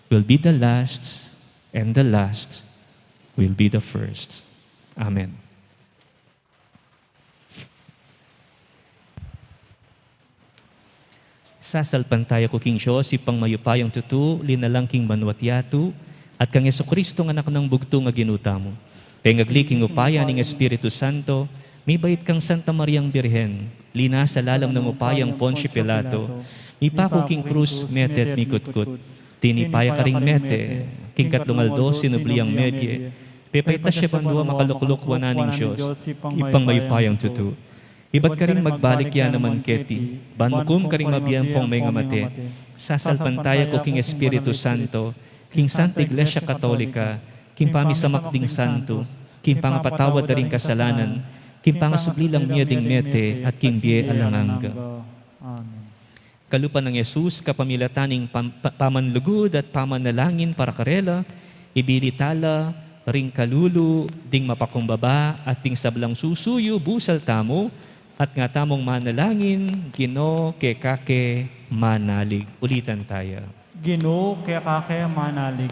will be the last, and the last will be the first. Amen. Sasalpantaya ku king Dios, Ibpang mayupayang tutu, linalang king banua't yatu, at kang Jesucristo, Anak nang bugtung a Ginu tamu. Pengagli king upaya ning Espiritu Santo, mibait kang Santa Mariang Birhen, linasa lalam ning upayang Poncio Pilato, mipaku king krus, mete at mikutkut. Tinipa ya karing mete, king katlung aldo sinubli yang mebie, pepaitas ya banua, makalukluk wanan ning Dios, Ibpang mayupayang tutu. Ibat karin magbalik ya naman keti, ban mukum karing mabie ampong mengamate. Sasalpantaya ku king Espiritu Santo, king Santa Iglesia Katolika, king pamisamak ding santo, king pangapatawad da ring kasalanan, King pangasubli lang mie ding mete at king bie alang angga. Amen. Kalupa nang Jesus, kapamilatan ning pam-, pa-, pamanlugud at pamanalangin para karela, ibili tala ring kalulu ding mapakumbaba at ding sablang susuyu, busal tamu, at nga tamung manalangin, Ginu, keka ke manalig. Ulitan taya. Ginu, keka ke manalig.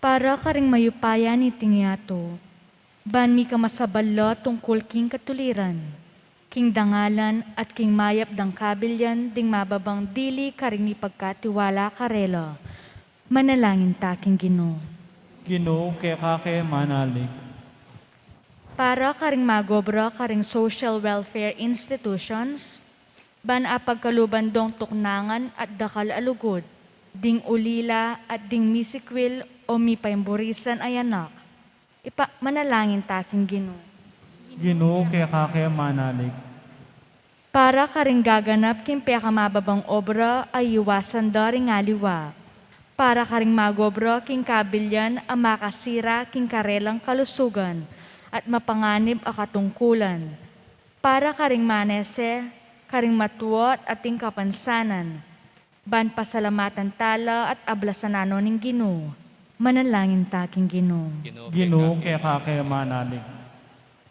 Para karing mayupaya niting yatu, ban mika masabal la tungkul king katuliran, king dangalan at king mayap dang kabilian ding mababang dili karing mipagkatiwala karela. Manalangin ta king Ginu. Ginu, keka ke manalig. Para karing magobra karing social welfare institutions, ban apagkaluban dong tuknangan at dakal a lugud, ding ulila at ding misikwil o mipaimburisan a anak. Ipa-, manalangin ta king Ginu. Ginu, keka ke manalig. Para karing gaganap king pekamababang obra a iwasan da ring aliwa. Para karing magobra king kabilian a makasira king karelang kalusugan at mapanganib a katungkulan. Para karing manese, karing matua at ating kapansanan, ban pasalamatan tala at ablasan na no ning Ginu. Manalangin ta king Ginu. Ginu, keka ke manalig.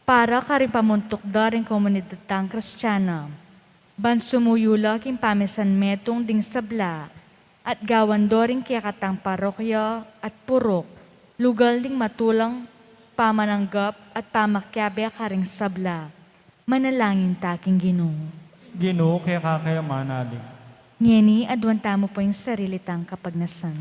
Para karing pamuntuk da ring komunidad tang Kristiana, ban sumuyu la king pamisanmetung ding sabla, at gawan do ring kekatang parokya at puruk, lugal ding matulang pamananggap at pamakiabe karing sabla. Manalangin ta king Ginu. Ginu, keka ke manalig. Ngeni, aduan tamu pu ing sarili tang kapagnasan.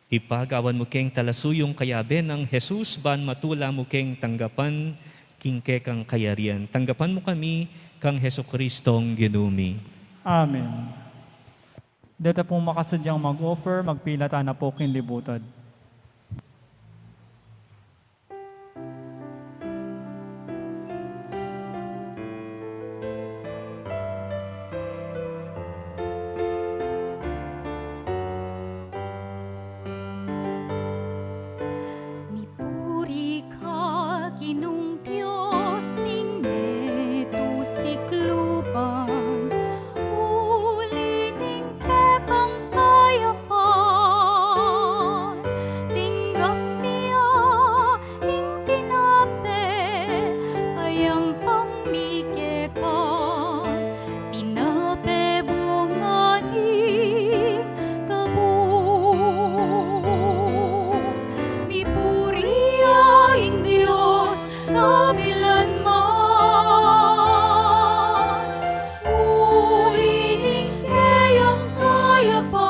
Ibpa, gawan mu keng talasuyung kayabe nang Jesus, ban matula mu keng tanggapan king kekang kayarian. Tanggapan mu kami kang Jesucristong Ginu mi. Amen. Deta pung makasadyang mag-offer, magpilatan na pu king libutad. Mipuri ka, Ginung Dios ning meto sikluban, uli ning kekang kayapan, tinggap mi ya ing tinape, a yampang mi keka, tinape bunga ning kabud. Mipuri ya ing Dios kapilan man. Uli ning keyang kayapan,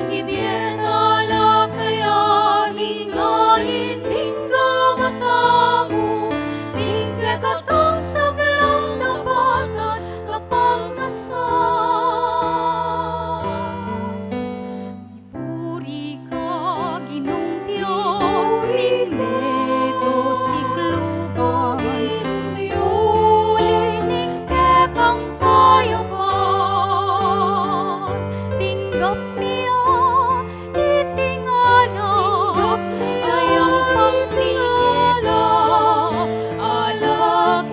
ibie tala kaya ning ain ning gamat tamu, ning kekatang sablang dapat at kapagnasan. Puri ka, Ginung Dios ning meto sikluban, uli ning kekang kayapan, tinggap mi ya iting alak, a yampang mi keka, alak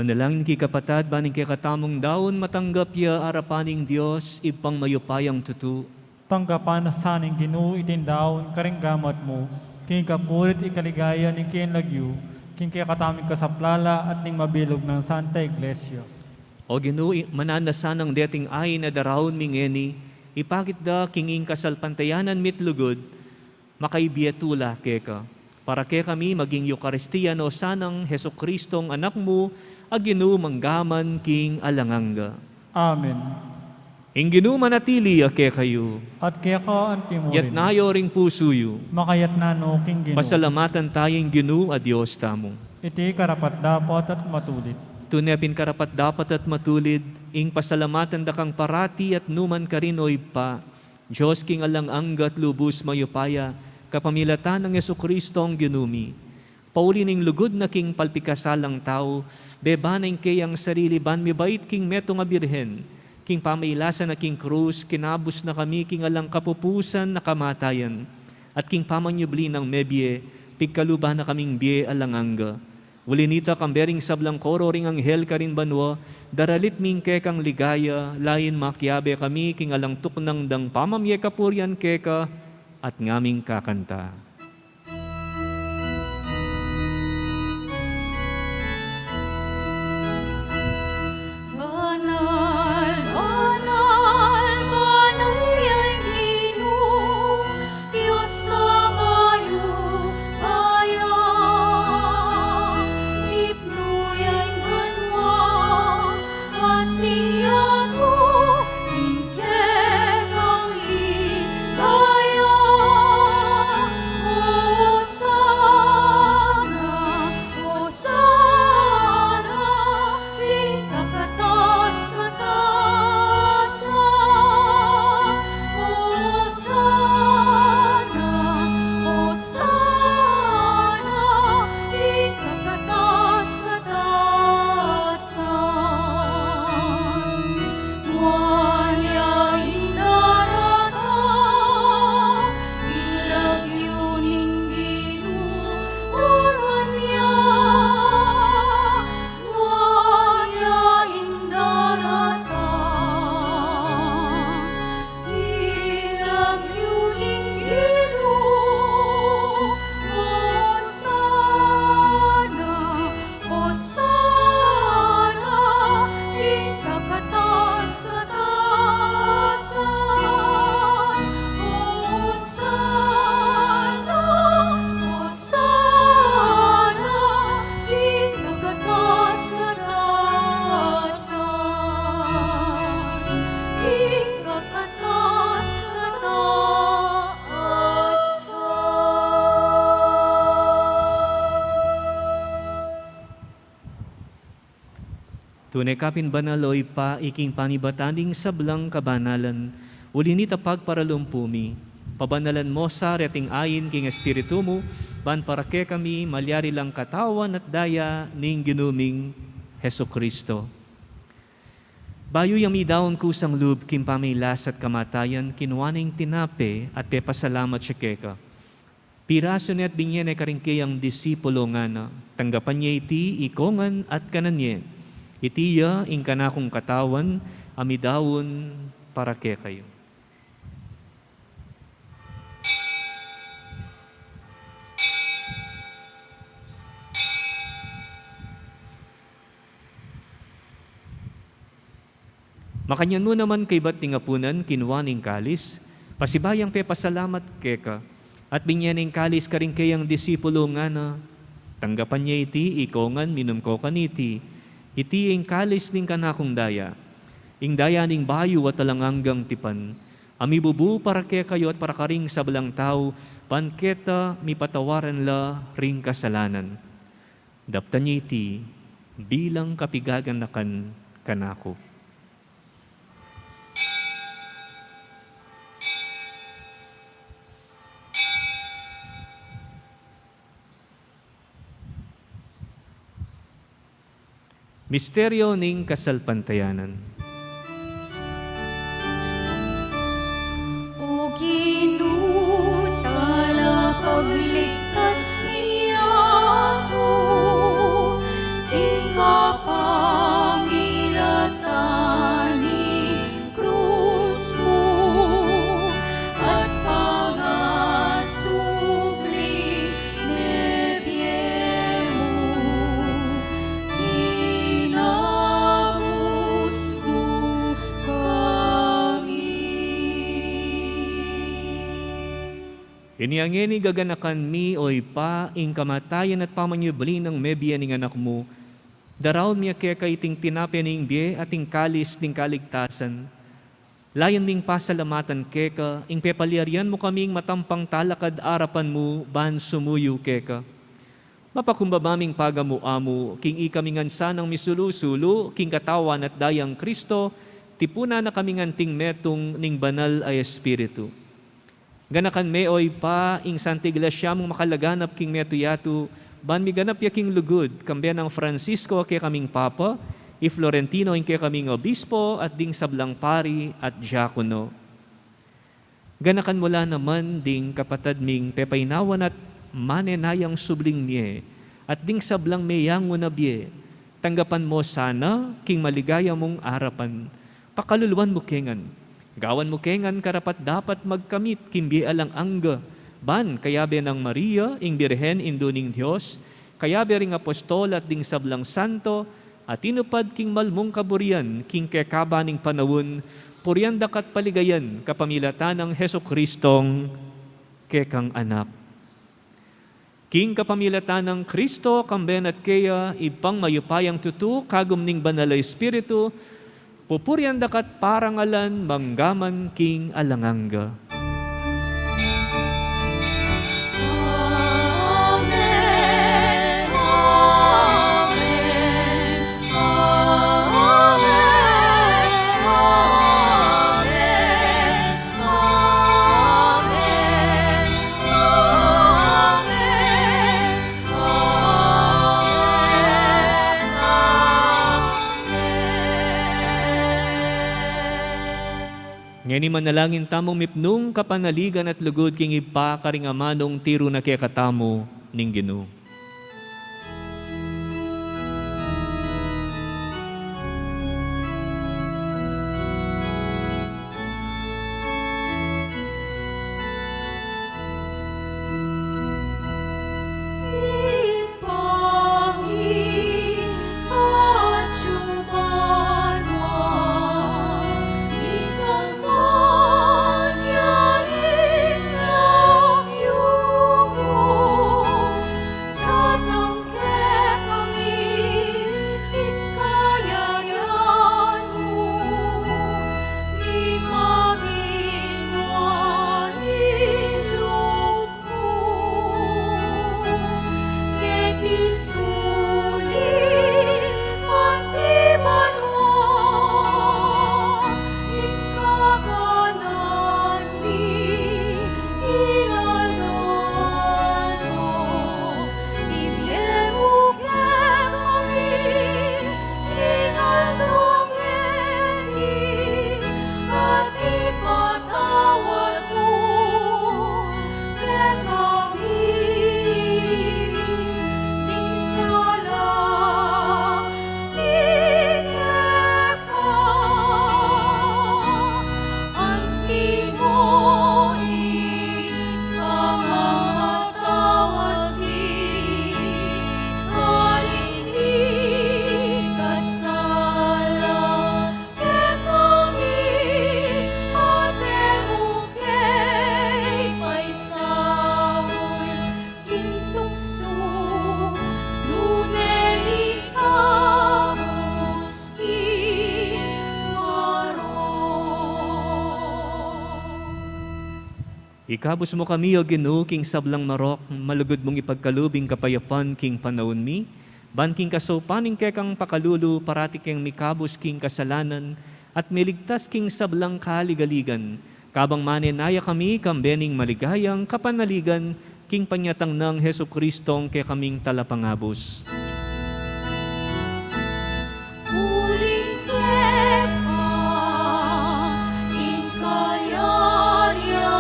Dalangin ing kekatamu ban ing kekatamung daun matanggap ya arapan ning Dios, Ibpang mayupayang tutu. Tanggapan na sa ning Ginu iting daun karing gamat mu, king ikapuri't ikaligaya ning kayang lagyu, king kekatamung kasaplalan at ning mabilug nang Santa Iglesia. O Ginu, i-, mananu na sanang deting ain a daraun mi ngeni, ipakit da king ing kasalpantayanan mi't lugud, makaibie tula keka. Para kekami maging Eukaristia no sanang Jesucristong Anak mu, a Ginu mangga man king alang angga. Amen. Ing Ginu manatili ya kekayu. At keka anti mu rin. Yatna yu ring pusu yu. Makayatna no king Ginu. Pasalamatan taya ing Ginu a Dios tamu. Iti karapat-dapat at matulid. Tune pin karapat-dapat at matulid, ing pasalamatan da kang parati at nu man karin, o Ibpa, Dios king alang angga at lubus mayupaya, kapamilatan nang Jesucristong Ginu mi. Pauli ning lugud na king palpikasalang tau, beba na ing keyang sarili ban mibait king metung a birhen, king pamailasan na king krus, kinabus na kami king alang kapupusan a kamatayan, at king pamanyubli nang mebie, pigkaluban na kaming bie alang angga. Uli nita, kambe ring sablang koro ring anghel karin banua, daralit mi ing kekang ligaya, lain makiabe kami king alang tuknang dang pamamie kapurian keka, at ngaming kakanta. Banal, banal, banal ya ing Ginu, Dios a mayupaya. Ipnu ya ing banua at ing yatu king kekang ligaya. Hosana, Hosana king kakatas-katasan. Hosana, Hosana king kakatas-katasan. Nuan ya ing daratang, ing lagyu ning Ginu, nuan ya. Nuan ya ing daratang, ing lagyu ning Ginu. Hosana, Hosana king kakatas-katasan. Hosana, Hosana king kakatas-katasan, king kakatas-katasan. Tune ka pin banal, o Ibpa, iking panibatan ding sablang kabanalan. Uli nita, pagparalumpu mi, pabanalan mu sa reting ain king Espiritu mu, ban para kekami malyari lang katawan at daya ning Ginu ming Jesucristo. Bayu yang midaun kusang lub king pamailas at kamatayan, kinua ne ing tinape at pepasalamat ya keka. Pirasu ne at binie ne karing keyang disipulu, ngana: Tanggapan ye iti ikongan at kanan ye. Iti ya ing kanakung katawan a midaun para kekayu. Makanyan mu naman kaybat ning apunan, kinua ne ing kalis, pasibayu yang pepasalamat keka, at binie ne ing kalis karing keyang disipulu, ngana: Tanggapan ye iti ikongan, minum ko kaniti. Iti ing kalis ning kanakung daya, ing daya ning bayu at alang anggang tipan, a mibubu para kekayu at para karing sablang tau, ban keta mipatawaran la ring kasalanan. Daptan ye iti bilang kapigaganakan kanaku. Misteryo ning kasalpantayanan. O Ginu, talapagligtas mi aku, king kapa- Inya ngeni gaganakan mi, o Ibpa, ing kamatayan at pamanyubli nang mebie ning Anak mu, daraun mi keka iting tinape ning bie at ing kalis ning kaligtasan. Layan ming pasalamatan keka ing pepalyarian mu kaming matampang talakad arapan mu ban sumuyu keka. Mapakumbaba ming pagamu-amu king ikami ngan sanang misulu-sulu king Katawan at Dayang Kristo, tipunan na kaming anting metung ning Banal a Espiritu. Ganakan me, o Ibpa, ing Santa Iglesia mung makalaganap king metung yatu, ban miganap ya king lugud, kambe nang Francisco a kekaming Papa, i Florentino ing kekaming Obispo, at ding sablang pari at diakono. Ganakan mu la naman ding kapatad ming pepainawan at manenayang subling mie, at ding sablang meyangu na bie, tanggapan mu sana king maligaya mung arapan. Pakaluluan mu ke ngan. Gawan mu ke ngan karapat-dapat magkamit king bie alang angga, ban kayabe nang Maria, ing Birhen, Indu ning Dios, kayabe ring apostol at ding sablang santo, a tinupad king malmung kaburian king kekaba ning panaun, purian da ka at paligayan kapamilatan nang Jesucristong kekang Anak. King kapamilatan nang Kristo, kambe na at keya, Ibpang mayupayang tutu, kagum ning Banal a Espiritu, pupurian da ka at parangalan mangga man king alang angga. Ngeni manalangin tamung mipnung kapanaligan at lugud king Ibpa karing amanung tiru na kekatamu ning Ginu. Ikabus mu kami, O Ginu, king sablang marok, malugud mung ipagkalub ing kapayapan king panaun mi, ban king kasaupan ning kekang pakalulu, parati keng mikabus king kasalanan, at miligtas king sablang kaligaligan, kabang manenaya kami kambe ning maligayang kapanaligan, king panyatang nang Jesucristong kekaming Talapangabus. Uling keka ing kayarian,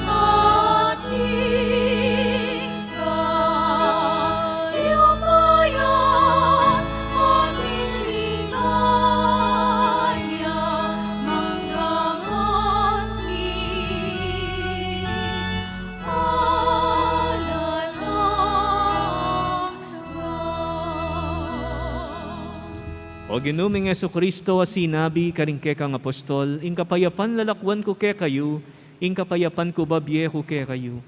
at ing kayupayan, at ing ligaya, mangga man king alang angga. O Ginu ming Jesucristo, a sinabi karing kekang apostol, ing kapayapan lalakwan ku kekayu, Ing kapayapan ku babie ku kekayu.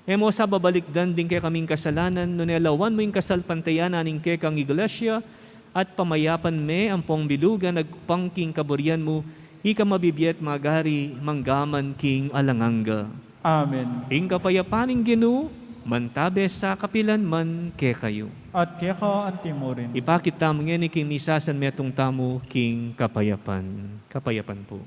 E mu sa babalikdan ding kekaming kasalanan, nune lawan mu ing kasalpantayanan ning kekang Iglesia, at pamayapan me ampong bilugan agpang king kaburian mu, ika a mabibie at magari mangga man king alang angga. Amen. Ing kapayapan ning Ginu mantabe sa kapilan man kekayu. At keka anti mu rin. Ipakit tamu ngeni king misasan metung tamu king kapayapan. Kapayapan pu.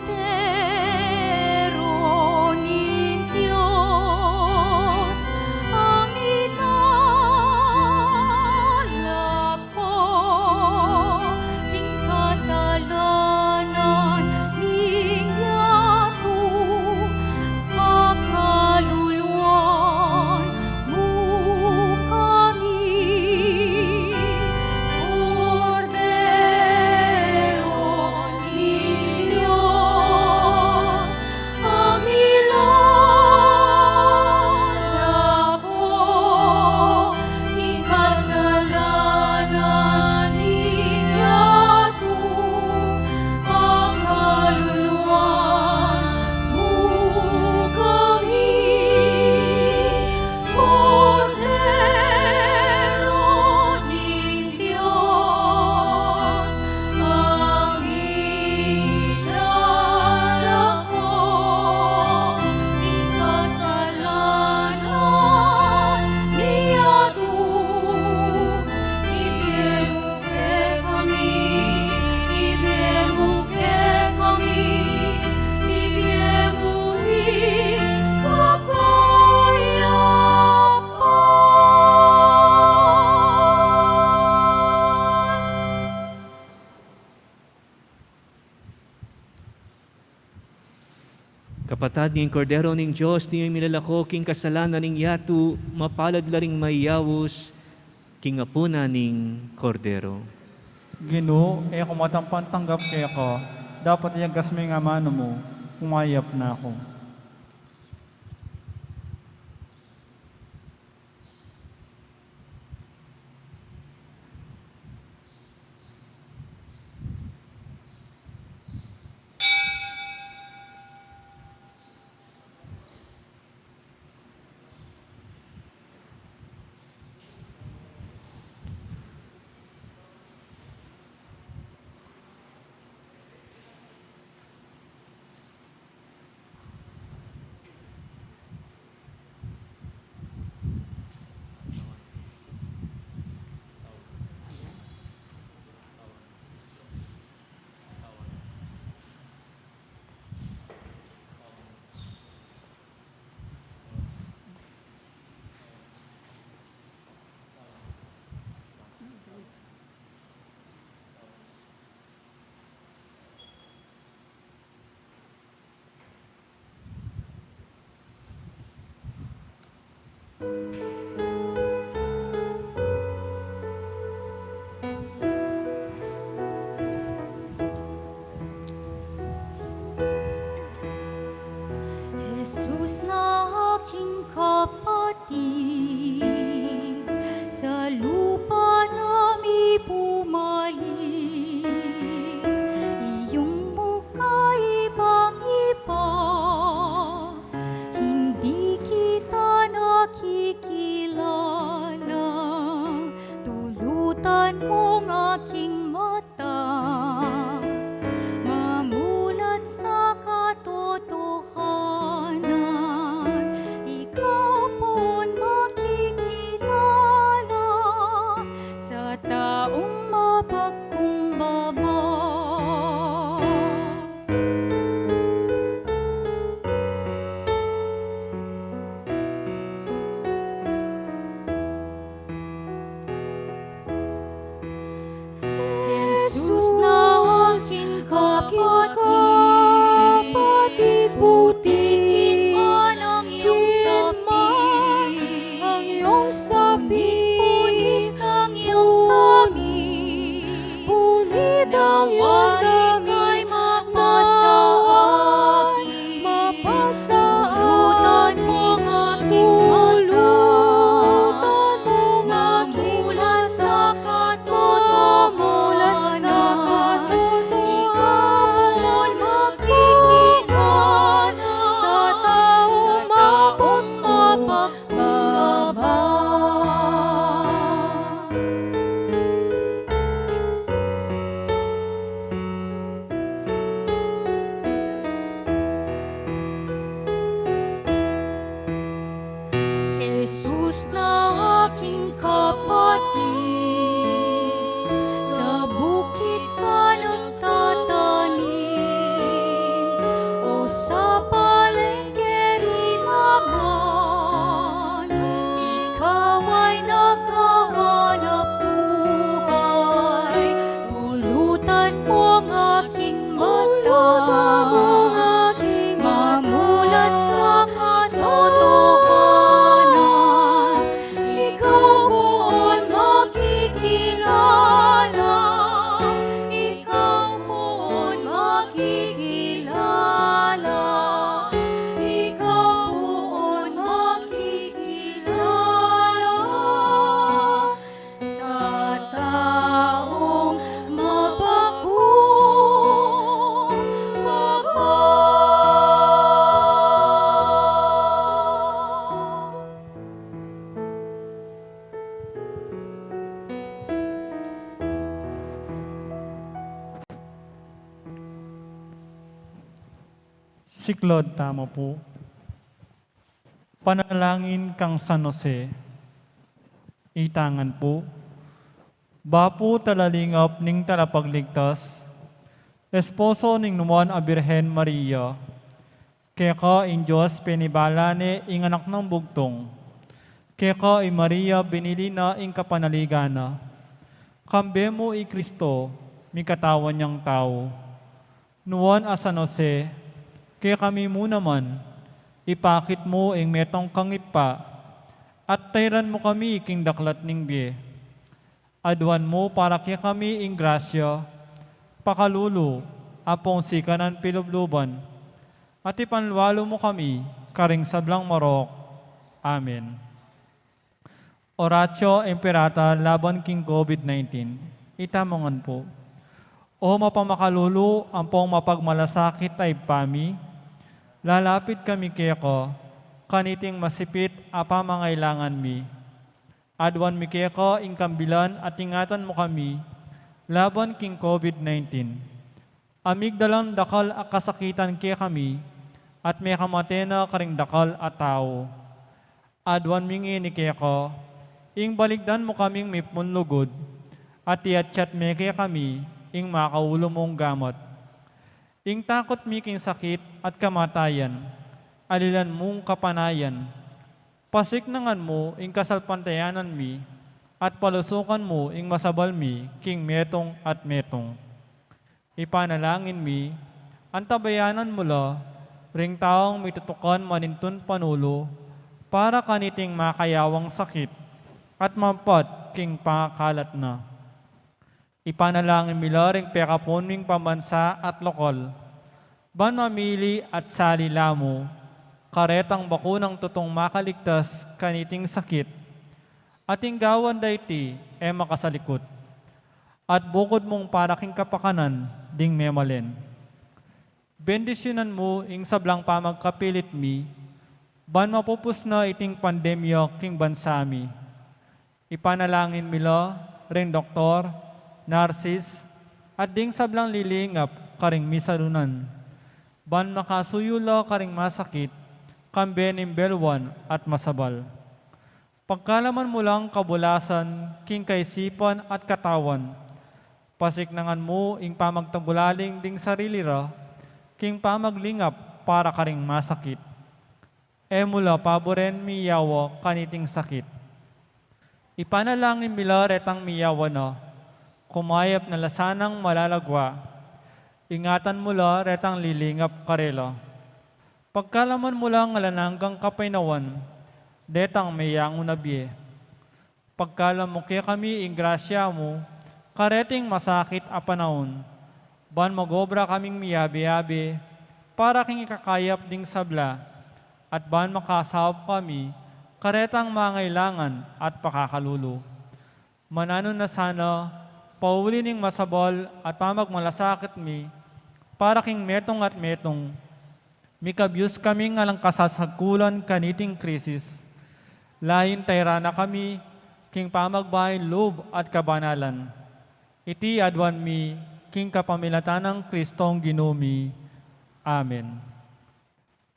Kordero ning Dios, a milalako king kasalanan ning yatu, pakaluluan mu kami. Kordero ning Dios, a milalako king kasalanan ning yatu, pakaluluan mu kami. Kordero ning Dios, a milalako king kasalanan ning yatu, ibie mu kekami, ibie mu kekami, ibie mu ing kapayapan. Kapatad, ing Kordero ning Dios, ning milalako king kasalanan ning yatu, mapalad la ring mayaus king apunan ning Kordero. Ginu, e ku matampang tanggap keka, dapot iyagas me ing amanu mu, umayap na ku. Jesus na aking kapatid, sa lupa na mi bumalik, iyong mukaibang iba, hindi kita nakikilala. Tulutan mong aking mata, mamulat sa katotohanan. Ikaw pun makikilala sa taong mapagkumbaba. Jesus na aking kapatid, kapatid, butikin man ang iyong sapi, ang iyong sapi. Kapatid, sa bukit ka nagtatanim, o sa palengke rin naman, ikaw ay naghahanap buhay. Pulutan mo ang aking mata, mamulat sa katotohanan. Ikaw poon makikilala, ikaw poon makikilala, ikaw poon makikilala sa taong mapakumbaba. Siklaud tamu pu. Panalangin kang San Jose. Itangan pu. Bapu, talalingap ning Talapagligtas, esposo ning Nuan a Birhen Maria, keka ing Dios penibala ne ing Anak nang Bugtung. Keka i Maria binili na ing kapanaligan na. Kambe mu i Kristo, mikatawan yang tau. Nuan a San Jose, kekami mu naman, ipakit mu ing metung kang Ibpa, at tairan mu kami king daklat ning bie. Aduan mu para kekami ing grasya, pakalulu, ampong sikanan pilubluban, at ipanlualu mu kami karing sablang marok. Amen. Oratio Imperata laban king COVID nineteen. Itamu ngan pu. O mapamakalulu ampong mapagmalasakit a Ibpa mi, lalapit kami keka kaniting masipit a pamangailangan mi. Aduan mi keka ing kambilan at ingatan mu kami laban king COVID nineteen. Amigdalang dakal a kasakitan kekami at mekamate na karing dakal a tau. Aduan mi ngeni keka ing balikdan mu kaming mipnun lugud, at iatyat me kekami ing makaulu mung gamat. Ing takut mi king sakit at kamatayan, alilan mung kapanayan. Pasiknangan mu ing kasalpantayanan mi, at palusukan mu ing masabal mi king metung at metung. Ipanalangin mi, antabayanan mu la ring taung mitutukan manintun panulu para kaniting makayawang sakit at mampat king pangakalat na. Ipanalangin mi la ring pekapun ming pambansa at lokal, ban mamili at sali la mu karetang bakunang tutung makaligtas kaniting sakit, at ing gawan da iti e makasalikut. At bukud mung para king kapakanan ding memalen. Bendisyunan mu ing sablang pamagkapilit mi, ban mapupus na iting pandemya king bansa mi. Ipanalangin mi la ring doktor, narsis, at ding sablang lilingap karing misalunan, ban makasuyu la karing masakit, kambe ning belwan at masabal. Pagkalaman mu lang kabulasan king kaisipan at katawan. Pasiknangan mu ing pamagtagulaling ding sarili ra king pamaglingap para karing masakit. E mu la paburen miyawa kaniting sakit. Ipanalangin mi la retang miyawa na, kumayap na la sanang malalagwa. Ingatan mu la retang lilingap karela. Pagkalaman mu lang alang anggang kapaynawan detang meyangu na bie. Pagkalam mu kekami ing grasya mu kareting masakit a panaun, ban mag-obra kaming miyabe-yabe para king ikakayap ding sabla, at ban makasaup kami karetang mangailangan at pakakalulu. Mananu na sana, pauli ning masabal at pamagmalasakit mi para king metung at metung, mikabus kaming alang kasasagkulan kaniting krisis. Layun tairan na kami king pamagbaing lub at kabanalan. Iti aduan mi king kapamilatan nang Kristong Ginu mi. Amen.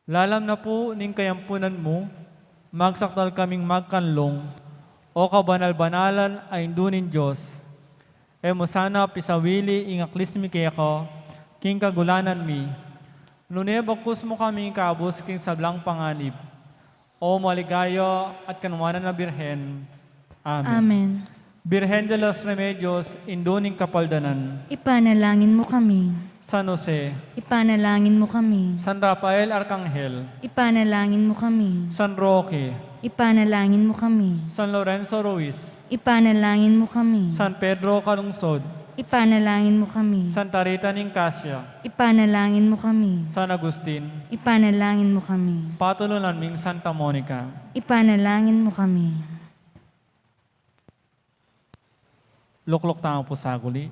Lalam na pu ning kayampunan mu, magsakdal kaming magkanlung, O kabanal-banalan a Indu ning Dios, e mu sana pisawili ing aklis mi keka king kagulanan mi, nune bagkus mu kami ikabus king sablang panganib. O maligaya at kanuanan a Birhen. Amen. Amen. Birhen de los Remedios, Indu ning Kapaldanan. Ipanalangin mu kami. San Jose. Ipanalangin mu kami. San Rafael Arkanghel. Ipanalangin mu kami. San Roque. Ipanalangin mu kami. San Lorenzo Ruiz. Ipanalangin mu kami. San Pedro Calungsod. Ipanalangin mu kami. Santa Rita ning Casia. Ipanalangin mu kami. San Agustin. Ipanalangin mu kami. Patulunan ming Santa Monica. Ipanalangin mu kami. Lukluk tamu pu saguli.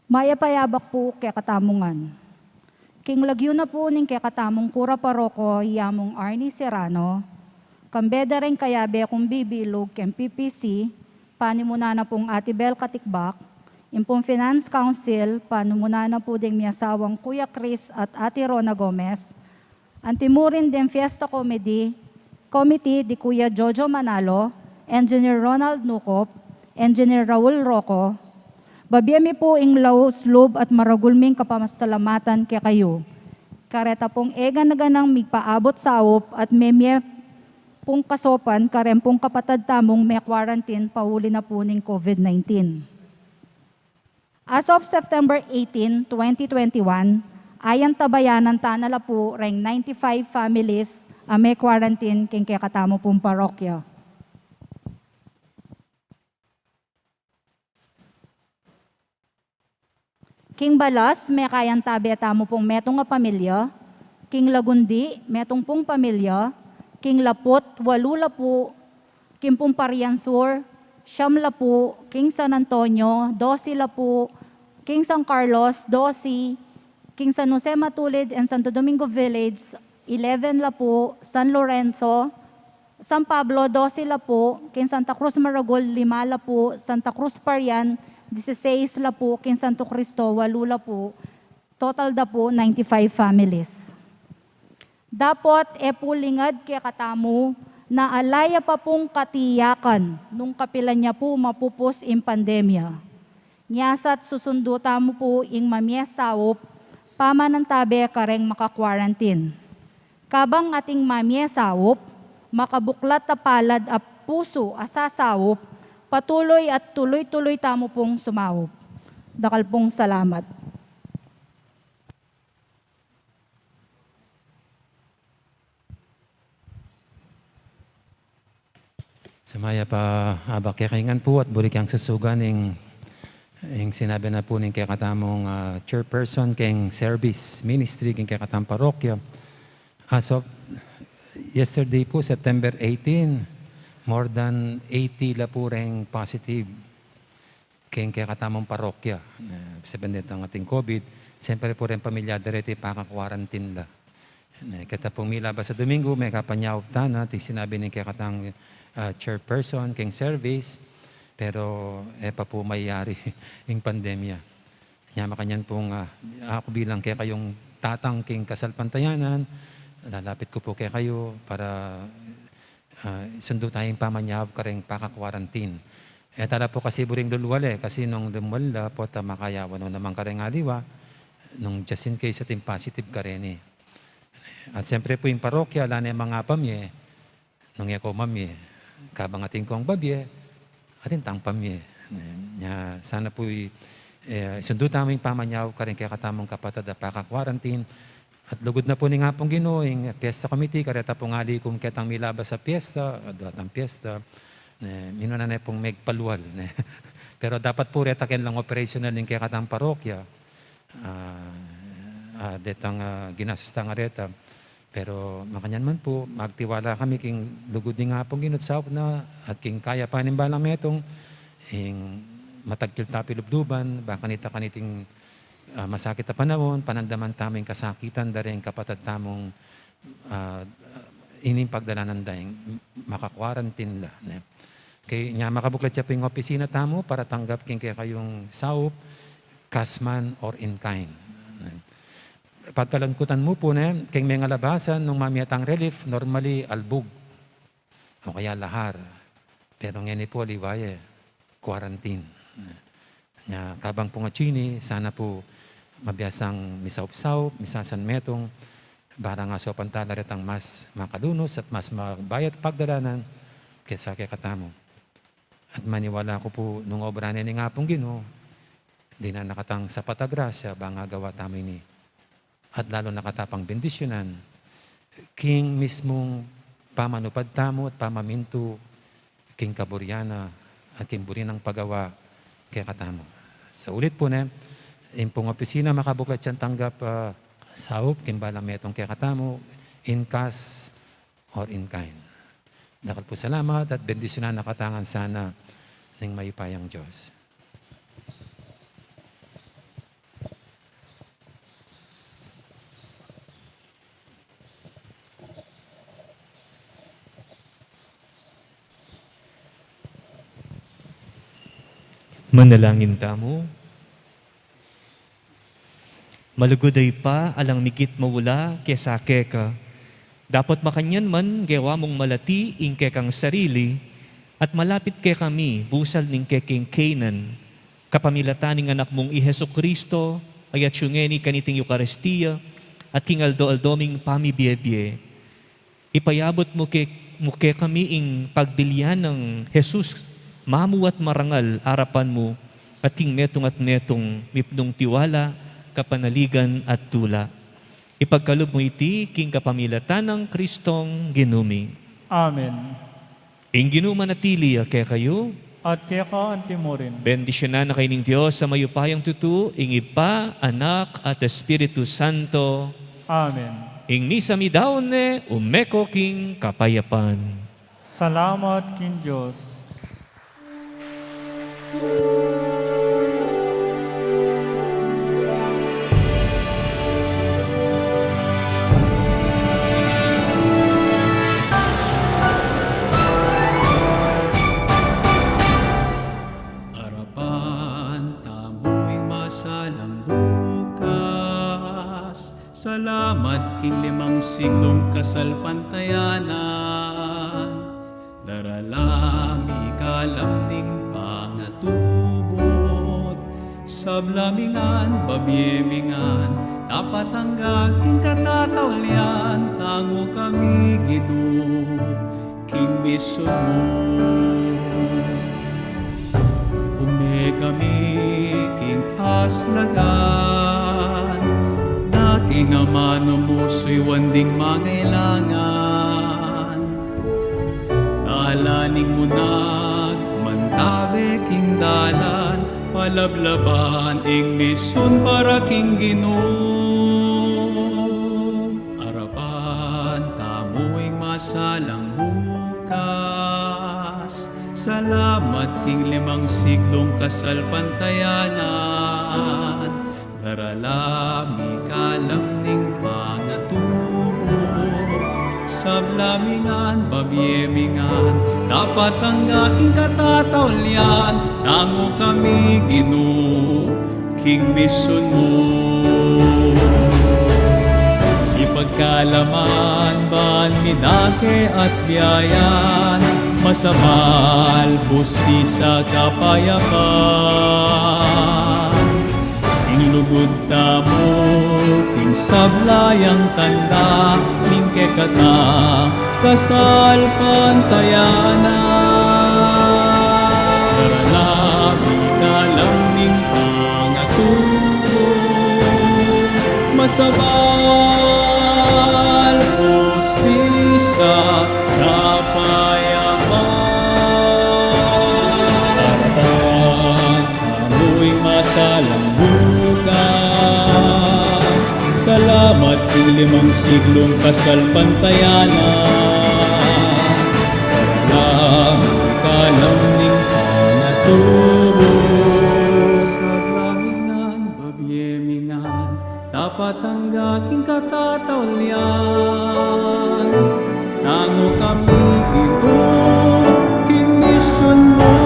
Mayap a abak pu kekatamu ngan. King lagyu na pu ning kekatamung kura paroko, i Among Arnie Serrano, kambe da reng kayabe kung bibilug keng P P C, panimunan na pung Ate Bel Katikbak, ing pung Finance Council, panimunan na pu ding miasawang Kuya Chris at Ate Rona Gomez, antimurin ding Fiesta Committee, Committee di Kuya Jojo Manalo, Engineer Ronald Nucop, Engineer Raul Roco, babie mi pu ing laus lub at maragul ming kapasalamatan kekayu. Kareta pung e gana-ganang migpaabut saup at memie pung kasopan kareng pung kapatad tamung me-quarantine pauli na pu ning COVID nineteen. As of September eighteen, twenty twenty-one, ayan tabayanan ta na la pu reng ninety-five families a me-quarantine king kekatamu pung parokya. King Balas, mekayantabe tamu pung metung a pamilya. King Lagundi, metung pung pamilya. King Laput, walu la pu. King pung Parian Sur, siam la pu. King San Antonio, dose la pu. King San Carlos, dose. King San Jose Matulid and Santo Domingo Village, eleven la pu. San Lorenzo, San Pablo, dose la pu. King Santa Cruz Maragul, lima la pu. Santa Cruz Parian, dieciséis la pu. King Santo Cristo, walu la pu. Total da pu ninety-five families. Dapot e pu lingad kekatamu na ala ya pa pung katiyakan nung kapilan ya pu mapupus ing pandemya. Nya sa't susundu tamu pu ing mamie saup, pamanantabe kareng maka-quarantine. Kabang ating mamie saup, makabuklat a palad a pusu a sasaup, patuloy at tuloy-tuloy tamu pung sumaup. Dakal pung salamat. Sa mayap a abak kekayu ngan pu at buri kang susugan ing, ing sinabi na pu ning kekatamung, ah, chairperson keng service ministry keng kekatamung parokya. As of yesterday pu, September eighteen, more than eighty la pu reng positive keng kekatamung parokya. Eh, sabian detang ating COVID, siyempre pu reng pamilya da reti paka-quarantine la. Eh, keta pung milabas a Domingo, mekapanyaup tana, ating sinabi ning kekatang, ah, chairperson keng service, pero e pa pu mayari ing pandemya. Nya makanyan pung, ah, aku bilang kekayung tatang king kasalpantayanan, lalapit ku pu kekayu para, ah, sundu taya ing pamanyaup kareng paka-quarantine. E tala pu kasi buring lulwal e, kasi nung lumwal la, pota makayawan no naman kareng aliwa, nung just in case ating positive kareni. At siyempre pu ing parokya, ala ne mangapamye, nung e ko mamye, kabang atin kong babye, atin tang pamye. Nya, sana pu i, eh, sundu tamu ing pamanyaup kareng kekatamung kapatad a paka-quarantine. At lugud na pu ning Apung Ginu, ing fiesta committee, kareta pung ali kung ketang milabas a fiesta, adwa tang fiesta, ne, minuna ne pung megpalwal, ne. Pero dapat pu reta ken lang operational ing kekatang parokya. Ah, ah, detang, ah, ginastos tang areta. Pero makanyan man pu, magtiwala kami king lugud ning Apung Ginu at saup na, at king kayapan ning balang metung, ing matagkil ta pilubluban, ba kanita kaniting, ah, masakit a panaun, panandaman tamu ing kasakitan da ring kapatad tamung, ah, ining pagdalanan da ing maka-quarantine la, ne. Kaya nya makabuklat ya pu ing opisina tamu para tanggap king kekayung saup, cash man or in kind. Ne. Pagkalungkutan mu pu ne, keng mengalabasan nung mamie tang relief, normally, albug o kaya lahar. Pero ngeni pu, aliwa ye, quarantine. Nya, kabang pung atsu ini, sana pu mabiasang misaupsaup, misasanmetung, para ngasaupan tala retang mas makalunus at mas mabayat pagdalanan kesa kekatamu. At maniwala ku pu, nung obra ne ning Apung Ginu, dinan na katang sapat a grasya, bang agawa tamu ini. At lalu na kata pang bendisyunan, king mismung pamanupad tamu at pamamintu, king kaburian na, at king buri nang pagawa kekatamu. Sa ulit pu ne, ing pung opisina makabuklat yang tanggap, ah, saup, king balang metung kekatamu, in cash or in kind. Dakal pu salamat at bendisyunan na katamu ngan sana ning mayupayang Dios. Manalangin tamu. Malugud a Ibpa, alang migit maula kesa keka. Dapot makanyan man, gewa mung malati ing kekang sarili, at malapit kekami, busal ning kekeng keynan, kapamilatan ning Anak mung i Jesucristo, a atsu ngeni kaniting Eukaristia, at king aldo-aldo ming pamibiebie. Ipayabut mu ke-, mu kekami ing pagbilian nang Jesus, mamu at marangal arapan mu, at king metung at metung mipnung tiwala, kapanaligan at tula. Ipagkalub mu iti king kapamilatan nang Kristong Ginu mi. Amen. Ing Ginu manatili ya kekayu. At keka antimurin. Bendisyunan na kayu ning Dios a mayupayang tutu, ing Ibpa, Anak, at Espiritu Santo. Amen. Ing misa mi daun ne, ume ko king kapayapan. Salamat king Dios. Arapan tamu ing masalang bukas. Salamat king limang siglung kasalpantayanan. Darala mi kalam ning pangatubud. Sabla mi ngan, babie mi ngan, dapat angga king katataulian, tangu kami Ginu king misun mu. Ume kami king aslagan, na king amanu mu suyuan ding mangailangan. Tala ning munag mantabe king dalan, palablaban ing misun para king Ginu. Arapan tamu ing masalang bukas. Salamat king limang siglung kasalpantayanan. Darala mi kalam ning pangatubud. Sabla mi ngan, babie mi ngan, dapat angga king katataulian, tangu kami Ginu king misun mu. Ipagkalaman ban mi dake at biayan, masabal, hustisya, kapayapan. Ing lugud tamu king sabla yang tanda ning kekatang kasalpantayanan. Darala mi kalam ning pangatubud, masabal, hustisya, kapayapan. Arapan tamu ing masalang bukas. Salamat king limang siglung kasalpantayanan. Darala mi kalam ning pangatubud. Sabla mi ngan, babie mi ngan, dapat angga king katataulian. Tangu kami Ginu king misun mu.